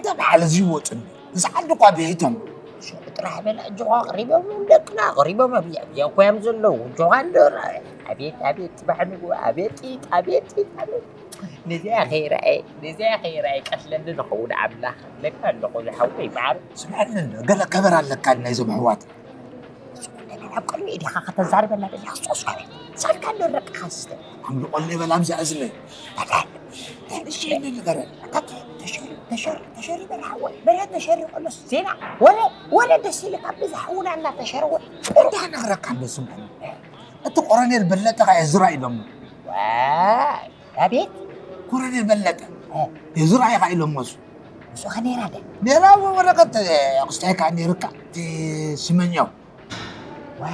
ተባዕለ ዝይወፅን ዝዓዲ እኳ ብሂቶም ሱቕ ጥራሕ በላ። እጆኻ ኣቕሪቦም እዮም ደቅና፣ ኣቕሪቦም እዮም። እዚኣ እኮ እዮም ዘለዉ። እጆኻ እንዶ ርኣየ። ኣቤት፣ ኣቤት፣ ጽባሕ ንግሆ፣ ኣቤት ጥይት፣ ኣቤት ጥይት፣ ኣቤት። ነዚኣ ከይረኣየ፣ ነዚኣ ከይረኣየ ቀትለኒ ንኸውን ኣምላኽ። ለካ ኣለኹ ዝሓወይ መዓር። ስምዐኒ እንዶ፣ ገለ ከበር ኣለካ ናይዞም ኣሕዋት። ኣብ ቅድሚ ኢዲኻ ከተዛርበና ደሊኻ ስጦስ ኮነ። ሳልካ እንዶ ረቅኻ ስተ። ኣምልቖለይ በል ኣብዛ እዝነይ። ተሸሪ ንገረን። ተሸሪ በል ሓወይ። በለ ተሸሪ ከሎስ ዜና ወረ፣ ወረ ደስ ኢልካ ብዛ ሓውና እናተሸርወ። እንታይ ነግረካ እንዶ ስምዐኒ። እቲ ኮረኔል በለጠ ኸኣ ዝራ ኢሎሞ። ዋይ፣ ኣቤት። ኮረኔል በለጠ። እ። ዝራ ኢኻ ኢሎሞ እሱ። ንሱ ኸ ኔራ ደ? ኔራ ወረቀት ክስታይ ከኣ ኔርካ። እቲ ስመኛው። ዋ፣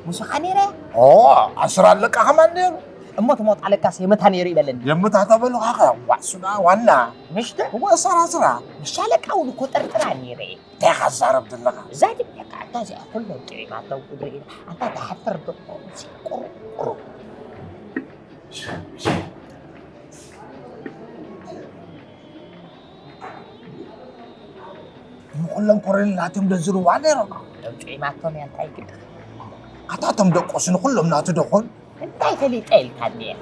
ንሱ ኸ ኔረ? ኦ፣ ኣስር ኣለቃ ኸማን ኔሩ። እሞ ትሞት ኣለቃስ የምታ ኔሩ ይበለኒ። የምታ ተበሉ ኸ ዋዕሱና ዋና። ምሽተ? እሞ ኣስራ ኣስራ። ምሽ ኣለቃ እውን እኮ ጥርጥራ ኔረ። እንታይ ኸዛረብ ዘለኻ? እዛ ድብለካ ኣታ እዚኣ ኩሎም ጥዒማቶም ቁድሪ ኢላ። ኣታ ትሓፍር ዶ? ቁሩ፣ ቁሩ። እሞ ኩሎም ኮረኔል ናቶም ዶ ዝርዋ ነይሮም? እቶም ጥዒማቶም እያ እንታይ ግድኻ? ኣታ እቶም ደቆስ ንኩሎም ናቱ ዶ ኾኑ? እንታይ ፈሊጠ ኢልካኒ እየ?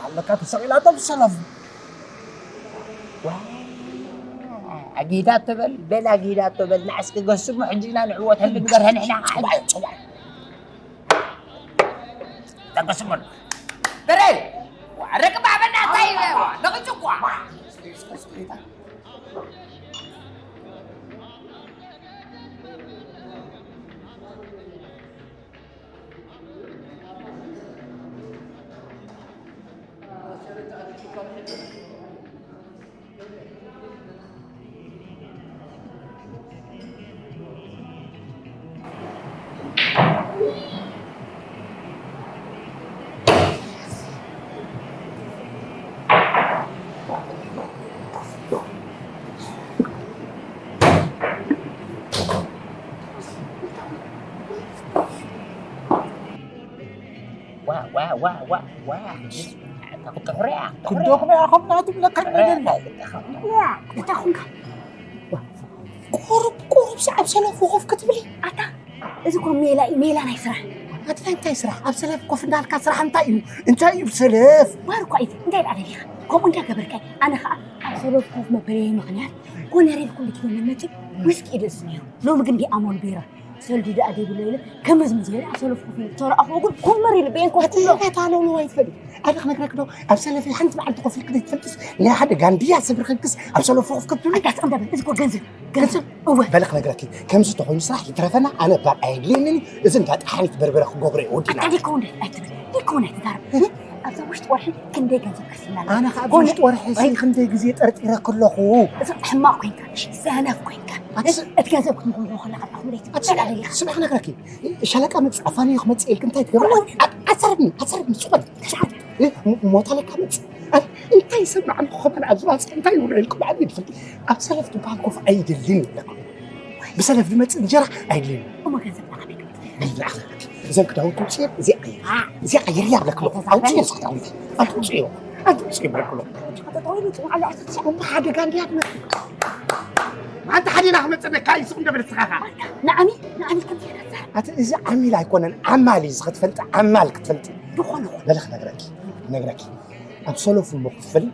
ኣለካ ተሰቒላቶም ሰለፉ። ዋ፣ ኣጊዳቶ በል፣ በል ኣጊዳቶ በል፣ ንዓስኪ ገስሞ ሕጂ ኢና ንዕወተሉ ንገርሀ ንሕና ኸዓ። ጽባሕ፣ ጽባሕ። ተገስሞ ኣሎ። በረይ፣ ዋ፣ ርግባ በናታ ኢለ፣ ዋ፣ ነቕጭ እኳ። ዋ፣ ዋ፣ ዋ፣ ዋ፣ ዋ። እታ ክትሕረያ፣ ክትሕረያ። ክንደኹም ኢኹም ናቱ ብለካ ነገር። ዋ፣ እንታይ ኾንካ? ቁሩብ፣ ቁሩብ ሰዓብ ሰለፍ ኮፍ ክትብሊ። ኣታ፣ እዚ እኮ ሜላ እዩ፣ ሜላ ናይ ስራሕ። ኣታ፣ እንታይ ስራሕ? ኣብ ሰለፍ ኮፍ እንዳልካ ስራሕ እንታይ እዩ? እንታይ እዩ ሰለፍ? ባር እኮ እዩ፣ እንታይ ደኣ ደሊኻ? ከምኡ እንዳገበርካ፣ ኣነ ኸዓ ኣብ ሰለፍ ኮፍ መበለየ ምኽንያት፣ ኮነሬል ኩሉ ግዜ መመጽእ ዊስኪ ይደስ ነይሩ። ሎሚ ግን ዲኣ ሞልቤራ። ሰልዲ ደኣ ደይብሎ ኢለ ከመዝምዝ ገይረ ኣብ ሰለፍ ኮፍ ኢለ ተረኣኽዎ ግን ኮመር ኢለ በየን ኮፍ ኣቲ ኢሎ። ኣታ ኣለውለዋ ይትፈልጥ። ኣነ ክነግረክ ዶ ኣብ ሰለፊ ሓንቲ መዓልቲ ኮፍ ኢልክ ዘይትፈልጥስ ናይ ሓደ ጋንድያ ሰብርኸክስ ኣብ ሰለፍ ኮፍ ክትብሉ። ኣታ ትቕንዳ በል፣ እዚ እኮ ገንዘብ፣ ገንዘብ። እወ። በለ ክነግረኪ፣ ከምዚ ተኾይኑ ስራሕ ይትረፈና፣ ኣነ ባር ኣየድልየንን እዩ። እዚ እንዳ ጠሓኒት በርበረ ክገብሮ እየ ወዲና። ኣታ ዲኮ እንደ ኣይትብል፣ ዲኮ ናይ ትዛረብ። ኣብዛ ውሽጢ ወርሒ ክንደይ ገንዘብ ከሲብና ኣለና? ኣነ ኸዓ ኣብዚ ኮነ ውሽጢ ወርሒ እዚ ወይ ክንደይ ግዜ ጠርጢረክ ኣለኹ። እዚ ሕማቕ ኮይንካ፣ ሰነፍ ኮይንካ። ኣትስ- እቲ ገንዘብ ክትምኽንኮ ከለኻ ኣኹም ደይ ኣትስ- ትበላ ደሊኻ። ስምዕ ክነግረኪ፣ ሻለቃ መጽእ፣ ኣፋንዮ ክመጽእ ኢልክ እንታይ ትገብር? እወ። ኣ-፣ ኣዛርብኒ፣ ኣዛርብኒ፣ ስቕ በል። እ፣ ሞ-፣ ሞት ኣለካ መጽእ። ኣን-፣ እንታይ ይሰማዕ ኣለኹ ከማን ኣብዚ ባጽዕ እንታይ ይውረ ኢልኩም ዓቢ ትፈልጥ? ኣብ ሰለፍ ድበሃል ኮፍ ኣይደልን ይብለኩም። ብሰለፍ ዝመጽእ እንጀራ ኣይድልን። እሞ ገንዘብ ንዓበይ ክመጽእ? እዘን ክዳውንቲ ውጽእ፣ እዚኣ ቀይር። እዚኣ ቀይር እያ ብለክሎ። ኣውጽእ እዚ ክዳውንቲ። ኣውጽእ። ኣውጽእ ብለክሎ። እሞ ሓደጋ እንድያ ትመጽእ። ማንታ ሓዲና ክመጽእ ነካ ይስኹም ደብል ስኻኻ። ንዓሚ፣ ንዓሚ ከምዚ ኢልካ ትዛረብ። ኣቲ እዚ ዓሚል ኣይኮነን፣ ዓማል እዩ። እዚ ክትፈልጢ፣ ዓማል ክትፈልጢ። ዝኾነ ኾነ። በለ ክነግረኪ፣ ክነግረኪ። ኣብ ሰለፉ እሞ ክፍል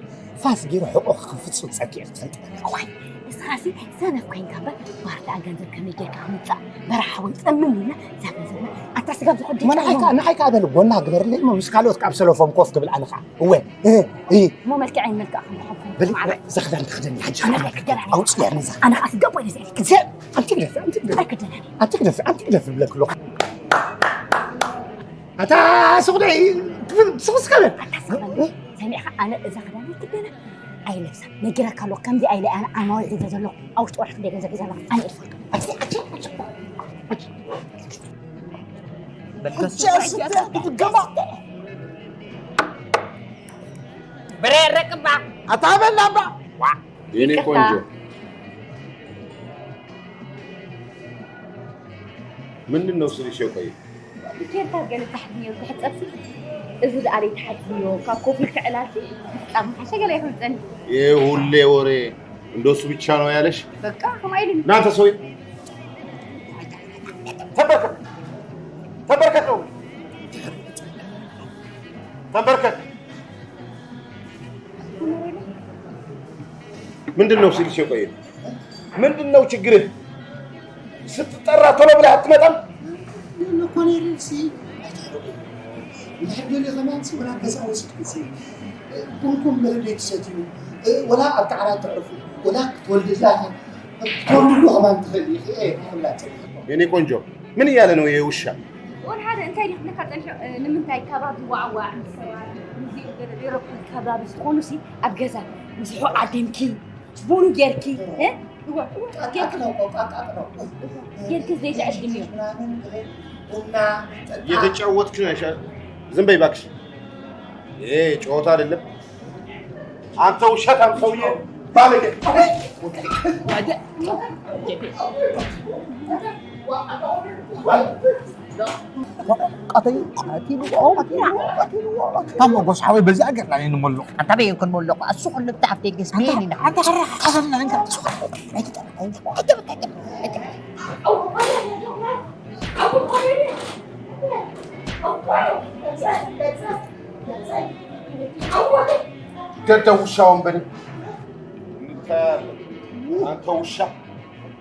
ፋስ ገይሩ ሕቆ ክፍጽም ጸጊዑ ክትፈልጢ ኣለኪ። እዋይ፣ ንስኻሲ ሰነፍ ኮይንካ እምበር፣ ባርታ ገንዘብ ከመይ ጌርካ ክምጻእ? በረኻ ወይ ጸምም ኢልና እዛ ገንዘብና ኣታ ስጋብ ዝኾን መን ደቂቕና። ንዓይካ፣ ንዓይካ በል ጎና ግበርለይ እሞ ምስ ካልኦት ካብ ሰለፎም ኮፍ ክብል ኣነ ኸዓ። እወ፣ እ፣ እ። እሞ መልክዐይ መልክዕኩም ዝኾንኩም በል፣ ማዕረ። እዛ ክዳን ትኽደኒ ሕጂ ኣነ ክዳን ኣይክደናን። ኣውጽእያ ነዛ። ኣነ ኸዓ ስጋብ ወይ ነዚ ኣይክደናን። እዚኣ፣ ኣንቲ ግደፊ፣ ኣንቲ ግደፊ። ኣይክደናን። ኣንቲ ግደፊ፣ ኣንቲ ግደፊ ብለክሎ። ኣታ ሱቕ ደይ ትብል ስቕ ስቕ በል። ኣታ ስቕ በል። ሰሚዕኻ ኣነ እዛ ክዳን ኣይክደና ኣይለብሳ። ነጊረካ ኣለኹ ከምዚ ኣይለ ኣነ ዓማዊ ሒዘ ዘለኹ ኣብ ውሽጢ ወርሒ ክንደይ ገንዘብ ሒዘ ኣለኹ ኣነ እየ ዝፈልጦ። ኣቲ፣ ኣቲ፣ ኣቲ፣ ኣቲ። በል ከሱ እቻ ስተ ክትገባ። ብሬ ረቅባ። ኣታ በል ኣባ። ዋ። የኔ ይቅርታ። ቆንጆ ምንድን ነው ስልሽ የቆየ? ኬርታ ገለ ታሕት ነይሩ ድሕር ጸብሲ። እዚ ደኣ ለይትሓዝዮ፣ ካብ ኮፍ ኢልኪ ዕላልኪ ምፍጻም ምሓሸ፣ ገለ ይኹን ጸኒሑ። ይሄ ሁሌ ወሬ እንደሱ ብቻ ነው ያለሽ? በቃ ከምኣ ኢሉ እናንተ ሰውዬ ተንበርከክ፣ ተንበርከክ ነው፣ ተንበርከክ። ምንድን ነው ሲልሽ የቆየ? ምንድን ነው ችግርህ? ስትጠራ ቶሎ ብለህ አትመጣም? ኮኔል ሲ ንሕድል ከማን ሲ ወላ ገዛ ወስድክ ሲ ቡንኩም መረደይ ትሰትዩ ወላ ኣብቲ ዓራት ተዕርፉ ወላ ክትወልድላ ክትወልድሉ ከማን ትኽእል ኢኺ። የኔ ቆንጆ ምን እያለ ነው ይሄ ውሻ? ወላ ሓደ እንታይ ኢሉ ክብለካ ጸኒሑ፣ ንምንታይ ከባቢ ዋዕዋዕ ምስ ሰባት ምስ ዘይረብሑ ከባቢ ዝኾኑ ሲ ኣብ ገዛ ምስ ዓዲምኪ ቡኑ ጌርኪ እ? እወ፣ እወ፣ ጌርኪ ጌርኪ ዘይትዕድምዮ። እየተጫወትክ ነሽ። ዝም በይ እባክሽ። ይሄ ጨዋታ አይደለም። አንተ ውሸታም ሰውዬ ባለጌ። ቀተይ ቀቲልዎ ቀቲልዎ ቀቲልዎ። ታሞ ጎስ ሓወይ በዚኣ ገርና ንመልቕ። ኣንታ በየን ክንመልቕ? እሱ ክልተ ሓፍተይ ገስ በየን ኢና። ኣንታ ሕራ ሓሰብና እንካ። ደደ ውሻ ወንበዴ። እንታያለ አንተ ውሻ።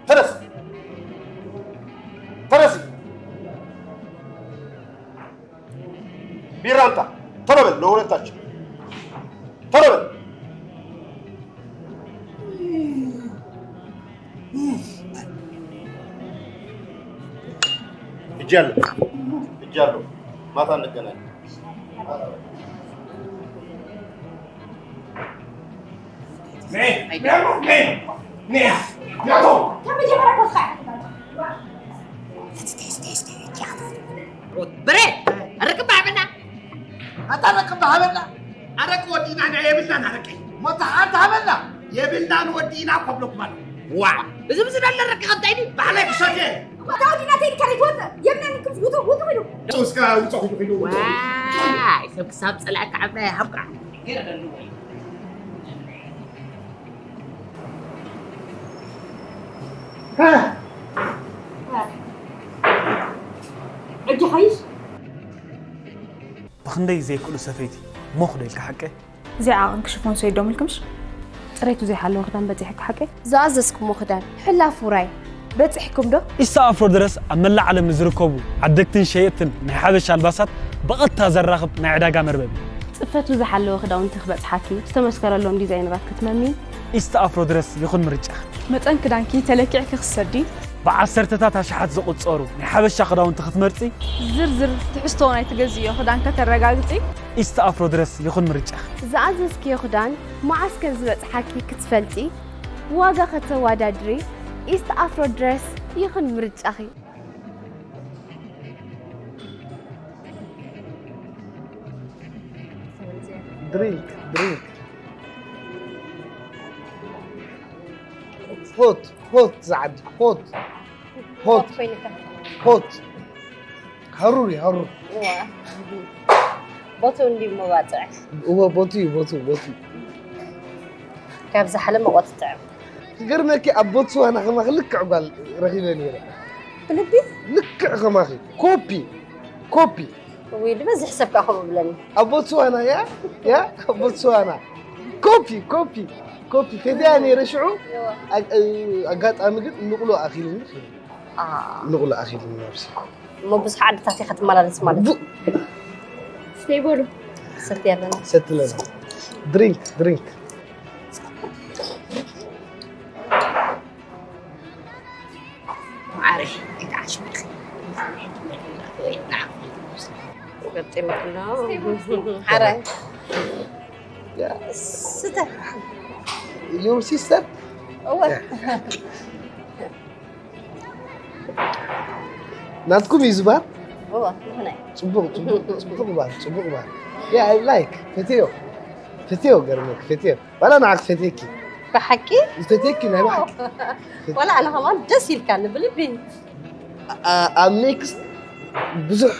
ተነስ። ተነስ። ቢራ አምጣ። ቶሎ በል ለሁለታችን። ቶሎ በል። ሂጃለሁ። ሂጃለሁ። ማታ እንገናኝ። ብረ ኣረቂ ባዕብና ኣታ ኣረቂ ባዕብና ኣረቂ ወዲና እንዳ የብልናን ኣረቂ ሞታ ኣንተ ሃበና የብልናን ወዲና ኮብለኩም ኣሎ ዋ እዚ ብዝዳለ ኣረቂ ከምታይ ዲ ባዕላይ ክሰትየ ኣታ ወዲና ተይድ ከሪት ወፀ የብለን ክምስ ውጡ ውጡ ኢሉ እስከ ውፀ ኪዱ ኪዱ ዋይ ሰብ ክሳብ ፀላእካ ዓብና ይሃብካ ሕጂ ሓይሽ ብኽንደይ ዘይክእሉ ሰፈይቲ ሞኽ ዶ ኢልካ ሓቀ? እዚኣ ዓቕን ክሽፎን ሰይዶምልክምሽ ጽሬቱ ዘይሓለወ ክዳን በጺሕካ ሓቀ? ዝኣዘዝኩሞ ክዳን ሕላፍ ውራይ በጺሕኩም ዶ? ኢስታ ኣፍሮ ድረስ ኣብ መላእ ዓለም ንዝርከቡ ዓደግትን ሸየጥትን ናይ ሓበሻ ኣልባሳት ብቐጥታ ዘራኽብ ናይ ዕዳጋ መርበብ እዩ። ጽፈቱ ዝሓለወ ክዳውንቲ ክበጽሓኪ ዝተመስከረሎም ዲዛይነራት ክትመሚ ኢስታ ኣፍሮ ድረስ ይኹን ምርጫኺ። መጠን ክዳንኪ ተለኪዕኪ ክትሰዲ። ብዓሰርተታት ኣሽሓት ዝቑጸሩ ናይ ሓበሻ ክዳውንቲ ክትመርጺ። ዝርዝር ትሕዝቶ ናይ ትገዝእዮ ክዳን ከተረጋግጺ። ኢስታ ኣፍሮ ድረስ ይኹን ምርጫኺ። ዝኣዘዝክዮ ክዳን መዓስ ከም ዝበጽሓኪ ክትፈልጢ፣ ዋጋ ከተወዳድሪ፣ ኢስት ኣፍሮ ድረስ ይኹን ምርጫኺ። ድሪንክ ድሪንክ ሆት ሆት ዝዓዲ ሆት ሆት ሆት ሃሩር እዩ ሃሩር። ቦቱ እንዲ መባፅዕ እወ ቦቱ እዩ ቦቱ ቦቱ። ካብ ዝሓለ መቆት ጥዕም። ክገርመኪ ኣብ ቦትስዋና ከማኺ ልክዕ ጓል ረኺበ ነይረ። ብልቢ? ልክዕ ከማኺ ኮፒ ኮፒ። እውይ ዝበዝሕ ሰብ ከዓ ከምኡ ብለኒ። ኣብ ቦትስዋና ያ ያ ኣብ ቦትስዋና ኮፒ ኮፒ ኮፒ ፈትያ ነይረ ሽዑ። ኣጋጣሚ ግን ንቕሎ ኣኺልኒ። ንቕሎ ኣኺልኒ ነብሲ። እሞ ብዙሕ ዓድታት ኢኻ ትመላለስ ማለት እዩ። ስተይ በሉ። ሰቲ ኣለና። ሰቲ ኣለና። ድሪንክ ድሪንክ። ማዕረ ኣይተዓሽምክ። ገጢምክሎ። ሓራይ። ስተ። Your sister? እወ። ናትኩም እዩ ዝባር? እወ፣ ንሕና እዩ። ጽቡቕ ጽቡቕ ጽቡቕ ባር ጽቡቕ ባር። Yeah, I like ፈትዮ ፈትዮ ገርመክ ፈትዮ ዋላ ንዓክ ፈትየኪ ብሓቂ ፈትየኪ ናይ ብሓቂ ዋላ ኣነ ከማን ደስ ኢልካኒ ብልቢ ኣብ ኔክስት ብዙሕ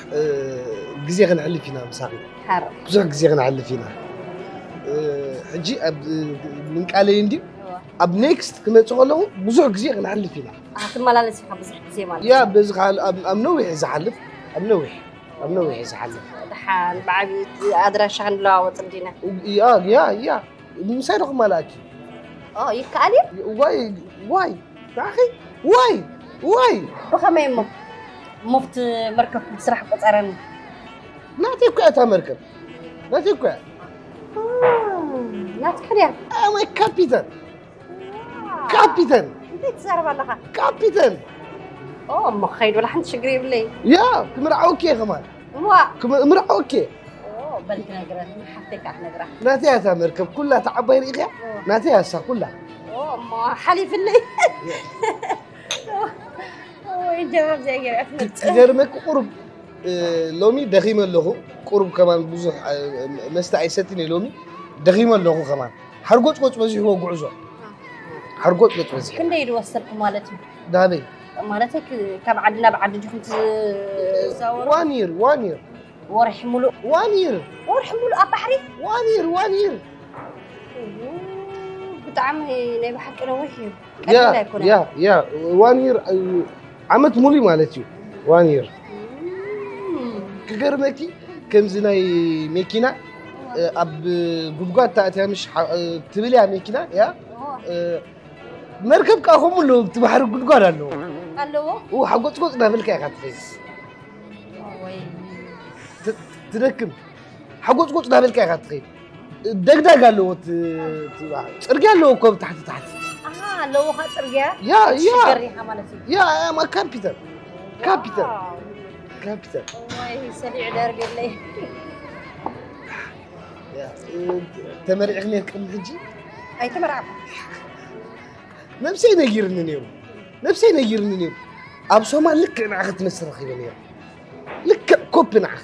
ግዜ ክንሕልፍ ኢና ምሳኺ። ሓር ብዙሕ ግዜ ክንሕልፍ ኢና። ሕጂ ኣብ ምንቃለይ እንዲ ኣብ ኔክስት ክመጽእ ከለኹ ብዙሕ ግዜ ክንሕልፍ ኢና። ክትመላለስ ኢኻ ብዙሕ ግዜ ማለት ያ እዩ። በዚ ካብ ኣብ ኣብ ነዊሕ ዝሓልፍ ኣብ ነዊሕ ኣብ ነዊሕ ዝሓልፍ። ደሓን ብዓቢ ኣድራሻ ክንለዋወጥ እንዲና። ያ ያ ያ ምሳይ ዶ ክማልኣኪ? ኦ ይከኣል እዩ። ዋይ ዋይ ንዓኺ ዋይ ዋይ ብኸመይ እሞ? ሞፍት መርከብኩም ስራሕ ቆጸረኒ። ናተይ እኮ እያ እታ መርከብ ናተይ እኮ እያ። ናትካ ድያ? ኣመይ ካፒተን ካፒተን እንታይ ትዛረብ ኣለኻ? ካፒተን ኦ እሞ ክኸይድ ወላ ሓንቲ ሽግር የብለይ። ያ ክምርዓወኪ እየ ከማን እዋ ክምርዓወኪ እየ። ኦ በል ትነግረኒ ሓፍተይ ከዓ ትነግራ። ናተይ እያ እታ መርከብ ኩላ እታ ዓባይ ርኢኽያ? ናተይ እያ እሳ ኩላ። ኦ እሞ ሓሊፍለይ። ወይ ጀማም ዘይገርያ ትመጽእ። ክገርመኪ ቁሩብ እ፣ ሎሚ ደኺመ ኣለኹ። ቁሩብ ከማን ብዙሕ እ፣ መስተ ኣይሰትን እየ ሎሚ። ደኺመ ኣለኹ ከማን። ሓርጎጽጎጽ በዚሕዎ ጉዕዞ። ሓርጎጽጎጽ በዚሕ። ክንደይ ድወሰድኩ ማለት እዩ? ዳበይ? ማለት ካብ ዓዲ ናብ ዓዲ ዲኹም ትዛወሩ? ዋን ይር ዋን ይር ወርሒ ሙሉእ። ዋን ይር ወርሒ ሙሉእ ኣብ ባሕሪ? ዋን ይር ዋን ይር ብጣዕሚ ናይ ብሓቂ ነዊሕ እዩ። ያ ቀሊል ኣይኮነን። ያ ያ ዋን ይር ዓመት ሙሉ ማለት እዩ። ዋን ይር እም። ክገርመኪ ከምዚ ናይ መኪና እ፣ ኣብ ጉድጓድ ተኣትያ ምሽ ሓ- እ፣ ትብል እያ መኪና ያ እ፣ መርከብ ከዓ ከምኡ ኣለዎ እቲ ባሕሪ ጉድጓድ ኣለዎ ኣለዎ። ኡ ሓጎፅጎፅ እናበልካ ኢኻ ትኸይድ ወይ ት- ትደክም ሓጎፅጎፅ እናበልካ ኢኻ ትኸይድ። ደግዳግ ኣለዎ እቲ እቲ ባሕሪ። ጽርግያ ኣለዎ እኮ ብታሕቲ ታሕቲ። ኣሃ ኣለዎ ኸ ጽርግያ ያ ያ ክትሽገር ኢኻ ማለት እዩ። ያ ያ ማ ካፒተል ካፒተል ዋው። ካፒተል ወይ ሰሊዑ ደርብየለይ። ያ፣ እ፣ ተመሪዕኺ ነይርኪ ቅድሚ ሕጂ? ኣይተመርዓኹ። ነብሰይ ነጊርኒ ነይሩ። ነብሰይ ነጊርኒ ነይሩ። ኣብ ሶማል ልክዕ ንዓኺ ትመስል ረኺበ ነይረ። ልክዕ ኮፒ ንዓኺ።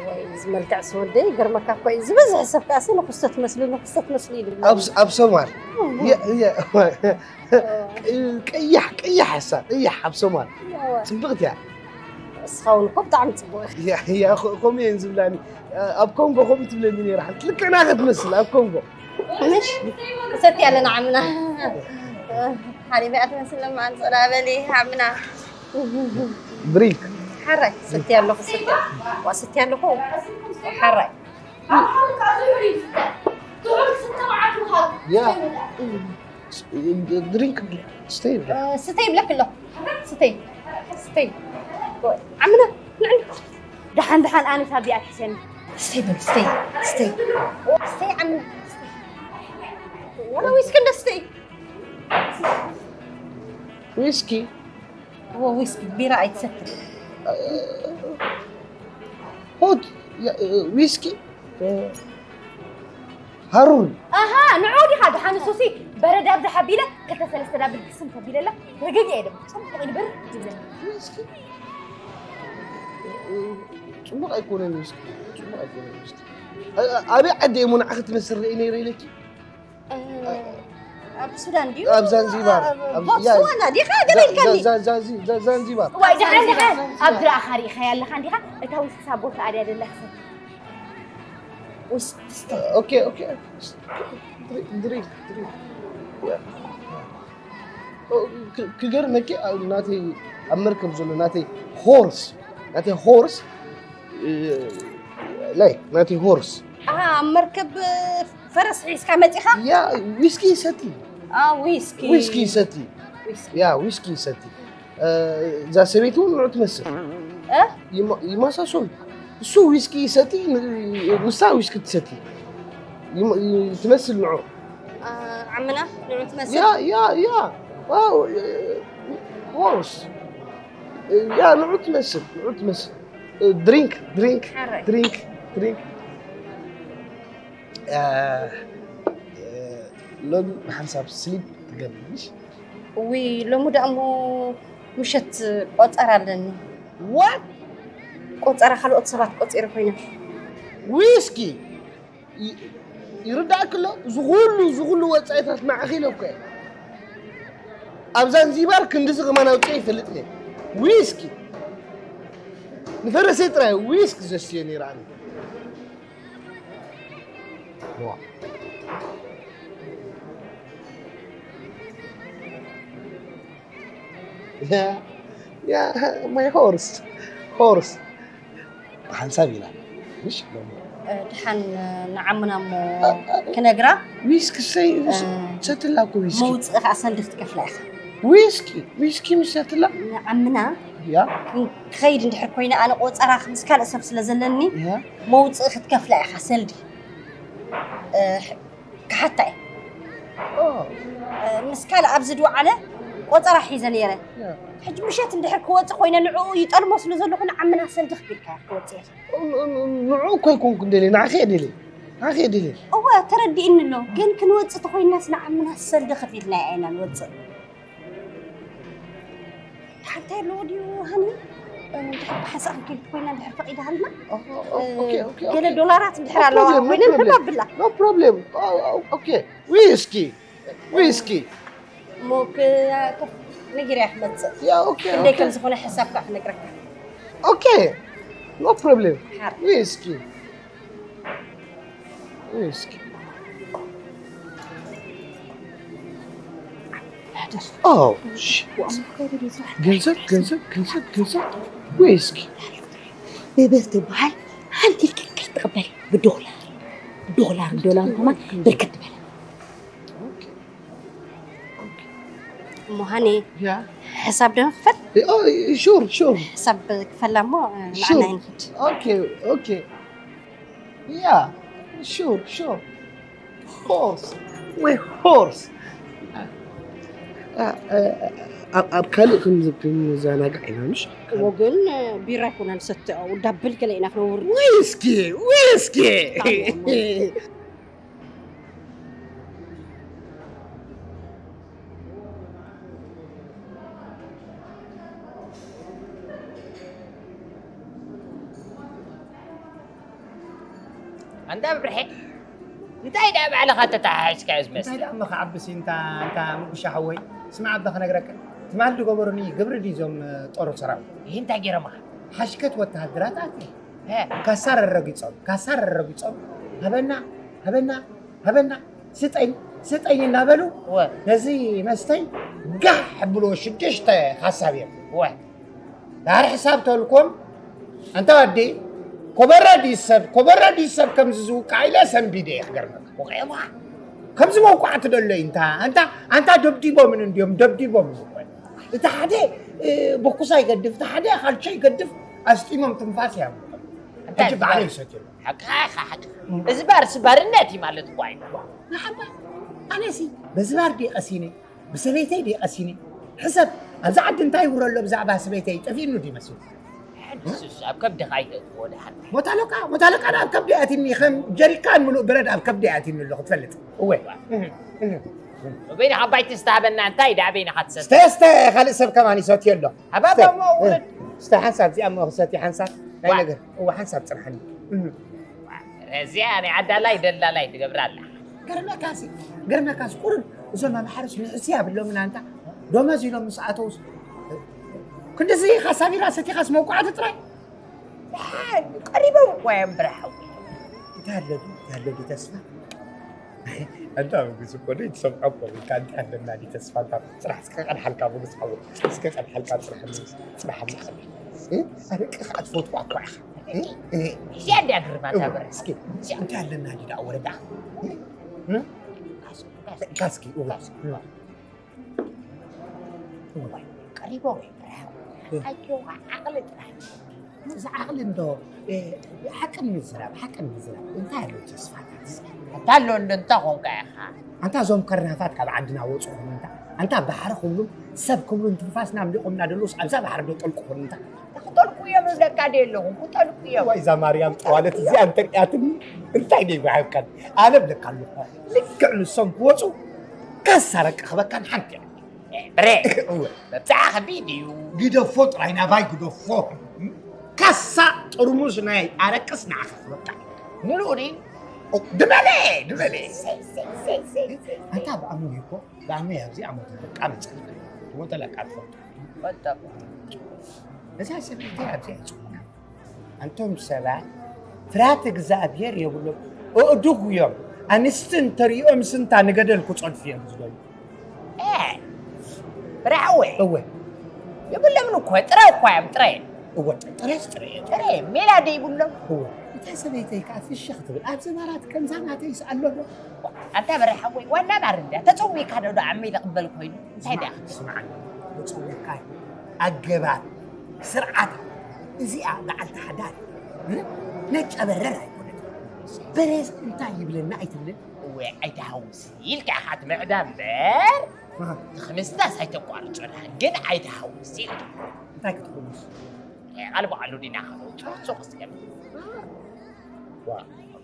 ወይ እዚ መልክዕሲ ወደይ ይገርመካ እኮ እዩ። ዝበዝሕ ሰብ ከኣሲ ንኽስቶ ትመስሊ ንኽስቶ ትመስሊ ይብል። ኣብ ኣብ ሶማል የ- የ- ቀያሕ ቀያሕ እሳ ቀያሕ ኣብ ሶማል እዋ። ጽብቕቲ እያ። እስኻ እውን እኮ ብጣዕሚ ጽቡቕ ኢኻ። ያ ያ ኸ- ከምኡ እየን ዝብላኒ ኣብ ኮንጎ ከምኡ ትብለኒ ነይራ ሓንቲ ልክዕና ክትመስል ኣብ ኮንጎ ምሽ ሰቲ ኣለና ዓምና ሓሊባ እያ ትመስል ለማዓን ጸላ በሊ ዓምና ድሪንክ ሓራይ ሰቲ ኣለኹ ሰቲ ዋ ሰቲ ኣለኹ ሓራይ ያ ድሪንክ ስተይ ስተይ ይብለክ ኣሎ ስተይ ስተይ ዓምና ንዕን ደሓን ደሓን ኣነ ሳቢኣ ትሕሸኒ ስተይ በል ስተይ ስተይ ስተይ ዓምና ስተይ ወላ ዊስኪ እንደ ስተይ ዊስኪ ዊስኪ ቢራ ኣይትሰትን ሆት ዊስኪ ሃሩር ኣሃ ንዑ ዲኻ ደሓን እሱሲ በረድ ኣብዚ ሓቢለ ክልተ ሰለስተ ዳብል ክስም ተቢለላ ርግግ እየ ድማ ጽቡቕ ኢሉ ብር ይብለኒ ዊስኪ ጽቡቕ ኣይኮነን ዊስኪ ጽቡቕ ኣይኮነን ዊስኪ ኣበይ ዓዲ እየ ሙንዓ ክትመስል ርኢ ነይረ ኢለኪ ኣብ ሱዳን ድዩ ኣብ ዛንዚባር ኣብ- ኣብ- ያ- ቦትስዋና ዲኻ ገለ ኢልካኒ ዛ- ዛ- ዛ- ዛንዚባር ዋይ ደሓን ደሓን ኣብ ዝረኣኻ ርኢኻያ ኣለኻ እንዲኻ እታ ውስሳ ቦታ ኣድያ ደላ ክሰብ ውስጥ ኦኬ ኦኬ ድሪንክ ድሪንክ ክገርመኪ ናተይ ኣብ መርከብ ዘሎ ናተይ ሆርስ ናተይ ሆርስ ላይክ ናተይ ሆርስ ኣብ መርከብ ፈረስ ሒዝካ መፂኻ ያ ዊስኪ ይሰቲ ዊስኪ ይሰቲ ያ ዊስኪ ይሰቲ እዛ ሰበይቲ እውን ንዑ ትመስል ይመሳሰሉ እሱ ዊስኪ ይሰቲ ንሳ ዊስኪ ትሰቲ ትመስል ንዑ ዓምና ንዑ ትመስል ያ ያ ያ ሆርስ ያ ንዑ ትመስል ንዑ ትመስል ድሪንክ ድሪንክ ድሪንክ ድሪንክ ሎሚ ብሓንሳብ ስሊፕ ትገብር ምሽ እውይ ሎሚ ደኣ እሞ ምሸት ቆጸራ ኣለኒ። What? ቆጸራ ካልኦት ሰባት ቆጺረ ኮይነ። ዊስኪ ይርዳእኪ ኣሎ። እዚ ኩሉ እዚ ኩሉ ወጻኢታት ንዓኺ ኢለ እኮ እየ። ኣብ ዛንዚባር ክንድዚ ከማን ኣውፅአ ይፈልጥ እየ። ዊስኪ ፈረሰይ ጥራይ ዊስክ ዘስትዮ ነይረ ኣነ። ዋ። ያ፣ ያ፣ my horse፣ horse። ብሓንሳብ ኢና። ምሽ ሎሚ። እ፣ ድሓን፣ እ፣ ንዓምና እሞ ክነግራ። ዊስክ ሰይ-፣ እ፣ ሰትላ እኮ ዊስኪ። መውፅኢ ከዓ ሰልዲ ክትከፍላ ኢኻ። ዊስኪ፣ ዊስኪ ምስ ሰትላ? ንዓምና ያ። ክኸይድ እንድሕር ኮይነ ኣነ ቆፀራ ምስ ካልእ ሰብ ስለ ዘለኒ ያ። መውፅኢ ክትከፍላ ኢኻ ሰልዲ። እ፣ ክሓታ እየ። ኦ። እ፣ ምስ ካልእ ኣብዚ ዝወዓለ ቆፀራ ሒዘ ነይረ። ያ። ሕጂ ምሸት እንድሕር ክወፅእ ኮይነ ንዕኡ ይጠልሞ ስለ ዘለኹ ንዓምና ሰልዲ ክቢልካ ክትወፅእ ኢኻ። ን-፣ ን-፣ ንዕኡ እኮ ኣይኮንኩ እንደልየ፣ ንዓኺ እየ ደልየ። ንዓኺ እየ ደልየ። እወ፣ ተረዲእኒ ኣሎ። ግን ክንወፅእ ተኾይንናስ ንዓምና ሰልዲ ከፊልና ኢና ንወፅእ። ሓንታይ ኣለዎ ድዩ ሃኒ? እ፣ እንድሕር ብሓንሳእ ክንከይድ ኮይና እንድሕር ፈቒዳ ሃልና? ኦ፣ ኦ፣ እ፣ ኦኬ፣ ኦኬ፣ ገለ ኦኬ። ዶላራት እንድሕር No ኣለዋ problem, no ኮይነን problem. ህባብላ። No problem. ኦ፣ ኦ፣ ኦኬ። ዊስኪ፣ ዊስኪ። እሞ ክ-፣ ከፍ-፣ ነጊረያ ክመጽእ። ያ፣ ኦኬ፣ ክንደይ ኦኬ። ከም ዝኾነ ሕሳብ ከዓ ክነግረካ። ኦኬ። No problem. ሓር። ዊስኪ። ዊስኪ። ሕደር። ኦ፣ ሺ። ዋው፣ ከይደ ቤት ስራሕ። ገንዘብ፣ ገንዘብ፣ ገንዘብ፣ ገንዘብ። ዊስኪ። ብብር ትበሃል ሓንቲ ኢልካ ክትቕበል ብዶላር፣ ዶላር፣ ዶላር ከማን ብርክት ትበል። ኦኬ። ኦኬ። እሞ ሃኒ፣ ያ። ሕሳብ ዶ ንኽፈል? ኦ፣ ሹር፣ ሹር። ሕሳብ ክፈላ እሞ፣ እ፣ ሹር። ንዓና ይንኽድ። ኦኬ፣ ኦኬ። ያ፣ ሹር፣ ሹር። ሆርስ፣ ወይ ሆርስ። ኣ-፣ ኣ-፣ ኣብ፣ ኣብ ካልእ ክንዝ-፣ ክንዘናጋዕ ኢና፣ ምሽ? እሞ ግን፣ እ፣ ቢራ ኣይኮነን ንሰቲ፣ ዳብል ገለ ኢና ክነውርድ። ዊስኪ፣ ዊስኪ። ኣንታ ብርሐ፣ እንታይ ደኣ ባዕልኻ ተተሓሒዝካዮ እንታይ ዝመስል? ደኣ እሞ ክዓብስ እዩ፣ እንታ፣ እንታ ምጉሻ ሓወይ? ስማዕ፣ ኣባ ክነግረካ። ትማል ዝገበሩኒ ግብሪ ድዩ እዞም ጦር ሰራዊት? ይህ እንታይ ገይሮምኻ? ሓሽከት ወተሃደራት ኣትየ። እ። ካሳር ረጊጾም፣ ካሳር ረጊጾም፣ ሃበና፣ ሃበና፣ ሃበና፣ ስጠኝ፣ ስጠኝ እናበሉ እወ። ነዚ መስተይ ጋሕ ብሎ ሽዱሽተ ካሳብ እዮም። እወ። ዳር ሕሳብ ተልኮም፣ ኣንታ ወዲ፣ ኮበረ ድዩ ሰብ፣ ኮበረ ድዩ ሰብ ከምዚ ዝውቃዕ ኢለ ሰንቢደ እየ ክገርመካ። ወቂዕዋ። ከምዚ መውቃዕቲ ደሎ እዩ እንታ፣ ኣንታ፣ ኣንታ ደብዲቦምን እንድዮም፣ ደብዲቦምን እኮ። እቲ ሓደ፣ እ፣ ቦኩሳ ይገድፍ፣ እቲ ሓደ ካልቾ ይገድፍ፣ ኣስጢሞም ትንፋስ እዮም። ኣንታ ሕጂ እዚ ባዕለይ ባር-፣ ይሰትዮ። ሓቅኻ ኢኻ፣ ሓቅኻ። እዚ ባርሲ ባርነት እዩ ማለት እኮ ኣይኮነን። ንሓባ፣ ኣነሲ በዚ ባር ድየ ቀሲነ፣ ብሰበይተይ ድየ ቀሲነ። ሕሰብ፣ ኣብዚ ዓዲ እንታይ ይውረ ኣሎ ብዛዕባ ሰበይተይ ጠፊእኑ ድዩ መሲሉ? ሕድስስ ኣብ ከብድኻ ኣይተእትዎ ደሓን። ሞት ኣለቃ፣ ሞት ኣለቃ ኣብ ከብዲ ኣትኒ፣ ከም ጀሪካን ምሉእ በረድ ኣብ ከብዲ ኣትኒ ኣሎ ክትፈልጥ። እወ። እህ፣ እህ። በይንኻ ኣባይቲ ዝተሃበና እንታይ ደኣ በይንኻ ትሰቲ? ስተ፣ ስተ፣ ካልእ ሰብ ከማን ይሰትዮ ኣሎ። ኣባ ስተ፣ ደሞ እህ፣ ውረድ። ስተ ሓንሳብ እዚኣ እሞ ክሰቲ ሓንሳብ ናይ ዋ። ነገር። እወ፣ ሓንሳብ ጽንሓኒ። እህ። እዚኣ ናይ ዓዳላይ ደላላይ ትገብራ ኣላ። ገርመካሲ፣ ገርመካሲ ቁሩብ እዞም ኣምሓሩስ ንእሲ ኣብሎምና እንታ ደሞዝ ኢሎም ምስ ኣተውስ ክንድዚ ካሳቢራ ሰቲኻስ መውቃዕቲ ጥራይ። ደሓን ቀሪቦም እኮ እዮም ብርሓዊ። እንታይ ኣሎ ድዩ፣ እንታይ ኣሎ ድዩ ተስፋ? ኣንታ ብግዝ እኮ ደይ ትሰምዖ እኮ ኢልካ እንታይ ኣለና ድዩ ተስፋ? እንታ ጽናሕ እስከ ቀድሓልካ ብግዝ ሓወይ፣ እስከ ቀድሓልካ ጽናሕ፣ ጽናሕ ኣለካ። እ? ኣደቂ ከዓ ትፈትዋ እኮ ኢኻ። እ? እ? እዚኣ እንድያ ግርማ እዋ፣ ታበረ። እስኪ፣ እስኪ እንታይ ኣለና ድዩ ደኣ ወረዳ? እ? እ? ካስኪ፣ እዋ። እዋ። ቀሪቦም እዮም ብርሓዊ። እ። ኣጆኻ ዓቕሊ ጥራሕ። እዚ ዓቕሊ እንዶ፣ እ፣ ሓቂ ንምዝራብ፣ ሓቂ ንምዝራብ። እንታይ ኣሎ ተስፋታት? ኣንታ ኣሎ እንዶ እንታይ ኾንካ ኢኻ? ኣንታ እዞም ከርናፋት ካብ ዓድና ወፁ ኹን እንታ። ኣንታ ባሕሪ ክብሉን ሰብ ክብሉን ትንፋስና ኣምሊቖምና ደለውስ ኣብዛ ባሕሪ ዶ ጠልቁ ኹን እንታ። ክጠልቁ እዮም እብለካ ድየ ኣለኹ? ክጠልቁ እዮም። ዋይ እዛ ማርያም ጠዋለት እዚኣ እንተሪኣትኒ እንታይ ደይ ባሕብካን? ኣነ እብለካ ኣለኹ። ልክዕ ንሶም ክወፁ ካሳ ረቂ ክበካን ሓንቲ እያ። ብሬ፣ እወ። መብጽዓ ከቢድ እዩ። ግደፎ ጥራይ ናባይ ግደፎ። ካሳ ጥርሙዝ ናይ ኣረቅስ ንዓኻ ክበቃ። ምሉእ ድዩ? ኦ፣ ድመለ፣ ድመለ። ኣንታ ብኣሙይ እኮ፣ ብኣሙይ ኣብዚ ኣሞተ ለቃ መጸና። ሞተ ለቃ ትፈልጦ። ፈጠር። እዛ ሰበይቲ ኣብዚ ኣይጽሙና። ኣንቶም ሰባት ፍርሃት እግዚኣብሔር የብሎም። ኣእዱግ እዮም። ኣንስቲ እንተሪኦም ስንታ ንገደል ክጸድፉ እዮም ዝደልዩ። ብርሃወይ እወ የብለምን እኮ ጥረ እኳ እዮም ጥረ እወ ጥሬስ ጥሬ እዮም። ጥረ ሜላ ደ ይብሎም። እወ እታ ሰበይተይ ከዓ ፍሽኽ ትብል። ኣብዚ መራት ከምዛ ናተይስ ኣሎ ዶ? ኣንታ ብርሃወይ ዋና ባር እንዳ ተፀዊካ ዶ ዶ ዓመይ ተቕበል ኮይኑ እንታይ ዳ ስማዕ፣ ተፀዊካ ኣገባብ ስርዓት እዚኣ በዓልቲ ሓዳር ነጨበረር ኣይኮነት። በሬስ እንታይ ይብለና ኣይትብልን። ወይ ኣይትሃውስ ኢልካ ኢኻ ትምዕዳ እምበር ክምስታስ ኣይተቋርጾና ግን ኣይትሃውስ ኢልካ እንታይ ክትኮኑስ ቃል በዓሉ ዲና ኸ ሱቕ ስገብ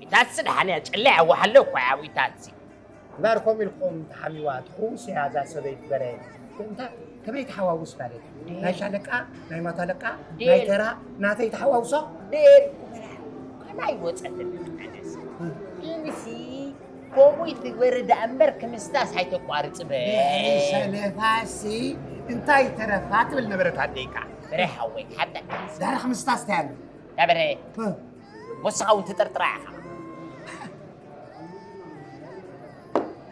ዊታትስ ደሓን እያ ጨለ ያዋሃለ እኳ እያ ዊታትስ እምበር ከምኡ ኢልኩም ተሓሚዋ ትሕውስ እያ እዛ ሰበይቲ በረ። እንታይ ከመይ ትሓዋውስ ማለት እዩ? ናይ ሻለቃ ናይ ማታ ለቃ ናይ ተራ ናተይ ተሓዋውሶ ደር ከማይ ወፀት ኣነስ ኢንሲ ከምኡ ይትግበር ደኣ እምበር ክምስታስ ኣይተቋርፅ በ ሰለፋሲ እንታይ ተረፋ ትብል ነበረት ኣደይካ። ብረ ሓወይ ሓብተካ ዳረ ክምስታስ እንታይ ኣሎ? ዳበረ ወስኻ እውን ትጥርጥራ ኢኻ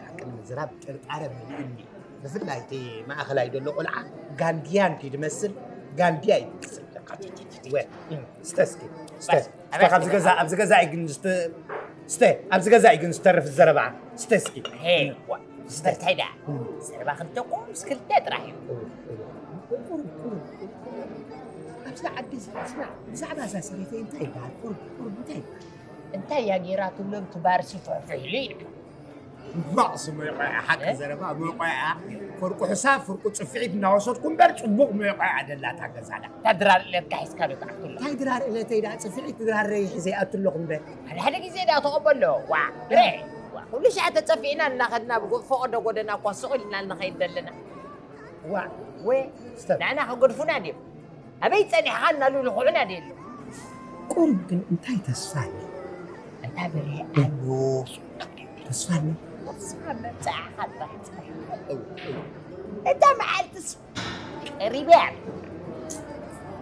ሓቂ ንምዝራብ ጥርጣረ መሊኡኒ። ብፍላይ እቲ ማእኸላይ ዘሎ ቆልዓ ጋንድያ እንዲ ዝመስል ጋንድያ እዩ ዝመስል። ወ፣ ስተ እስኪ፣ ስተ፣ ስተ፣ ካብዚ ገዛ፣ ኣብዚ ገዛ እዩ ግን ዝተ-፣ ስተ፣ ኣብዚ ገዛ እዩ ግን ዝተርፍ ዘረባ። ስተ እስኪ። ሄ፣ ዋ፣ እንታይ ዳ? ዘረባ ክልተ እኮ ምስ ክልተ ጥራሕ እዩ። ኣብዚ ዓዲ እዚ፣ ስማዕ፣ ብዛዕባ እዛ ሰበይቲ እንታይ ይበሃል? ቁሩብ፣ ቁሩብ እንታይ ይበሃል? እንታይ እያ ጌራ ትብሎም ትባርሲ ፍሕፍሕ ኢሉ ኢልካ ባቕሲ መቆያ ሓቂ ዘረባ መቆያ ፍርቁ ሕሳብ ፍርቁ ጽፍዒት እናወሰድኩ እምበር ጽቡቕ መቆያ ደላታ ገዛና። እታ ድራር ዕለትካ ሒዝካ ዶ ትኣክሎ? እንታይ ድራር ዕለተይ ደኣ ጽፍዒት ድራረይ ሒዘ ይኣቱ ኣለኹ እምበር። ሓደ ሓደ ግዜ ደኣ ተቐበሎ ዋ ድረ ዋ ኩሉ ሻዕ ተጸፊዕና እናኸድና ብጎ- ፈቐዶ ጎደና እኳ ስቕ ኢልና ንኸይድ ዘለና ዋ ወ ስተብ። ንዓና ከገድፉና ድዮም? ኣበይ ጸኒሕኻ እናሉ ልኹዑና ደሎ ቁሩብ ግን እንታይ ተስፋ ኣሎ? ኣንታ በለ ኣሎ ተስፋ ኣሎ? ተስፋ መብጽዓኻ ጥራሕ ጸኒሕ። እታ መዓልትስ ቀሪበያ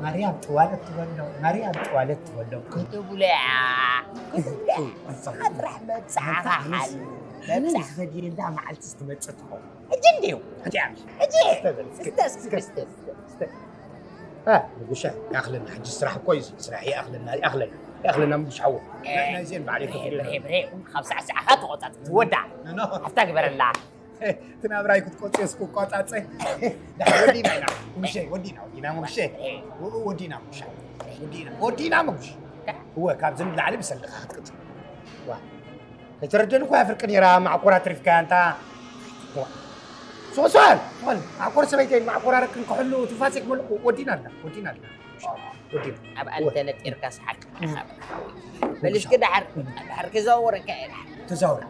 ማርያም ጥዋለት ትበሎ ማርያም ጥዋለት ትበሎ ክትብለያ ክትብለያ ንስኻ ጥራሕ መብጽዓኻ ሓሉ ኣነ ዝፈድየላ መዓልትስ ትመጽእ ትኸውን። ሕጂ እንድዩ ሕጂ ሕጂ እስተ እስኪ እስተ እስኪ እስተ ንጉሻ ይኣኽለና ሕጂ ስራሕ እኮ እዩ ስራሕ ይኣኽለና ይኣኽለና ይኣኽለና ንጉሽ ሓወ ናይዜን ባዕለይ ከፍል ብሬ ብሬ ካብ ሳዕሳዕኻ ተቆጻጽ ትወዳ ኣፍታ ግበረላ እቲ ናብራይ ክትቆጽዮ እስክቋጻጸ ወዲና ኢና ሙግሸ ወዲና ወዲና ሙግሸ ወዲና ሙግሻ ወዲና ወዲና ሙግሽ እወ ካብዚ ንላዕሊ ብሰልድኻ ክትቅጽል ከይተረደኒ እኮ እያ ፍርቂ ነይራ ማዕኮራ ትሪፍካያ እንታ ሶሶን ሶን ማዕኮር ሰበይተይ ማዕኮራ ረክን ክሕሉ ትንፋሰይ ክመልኩ ወዲና ኣላ ወዲና ኣላ ወዲና ኣብ ኣልተ ነጢርካ ሰሓቅ በልስኪ ዳሕር ዳሕር ክዘውር ከ ዳሕር ተዛወር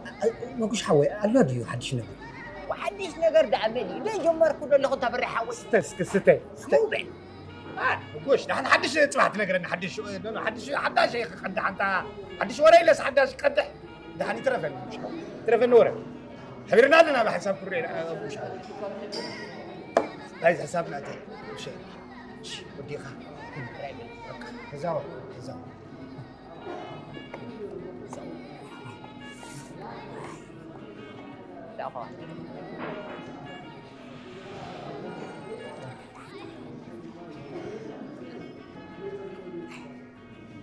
መጉሽ ሓወይ ኣሎ ድዩ ሓድሽ ነገር ሓድሽ ነገር ደኣ መን እዩ ደይ ጀመርኩ ዘለኹ ተብሪ ሓወይ ስተ እስኪ ስተ ሙበል ጎሽ ዳሕን ሓድሽ ፅባሕ ትነግረኒ ሓድሽ ሓድሽ ሓዳሽ ክቀድሕ ኣንታ ሓድሽ ወረ ኢለስ ሓዳሽ ቀድሕ ዳሕን ይትረፈኒ ትረፈኒ ወረ ሕቢርና ኣለና ብሓሳብ ኩሬ ናይዚ ሓሳብ ናተይ ወዲኻ ተዛወር ተዛወር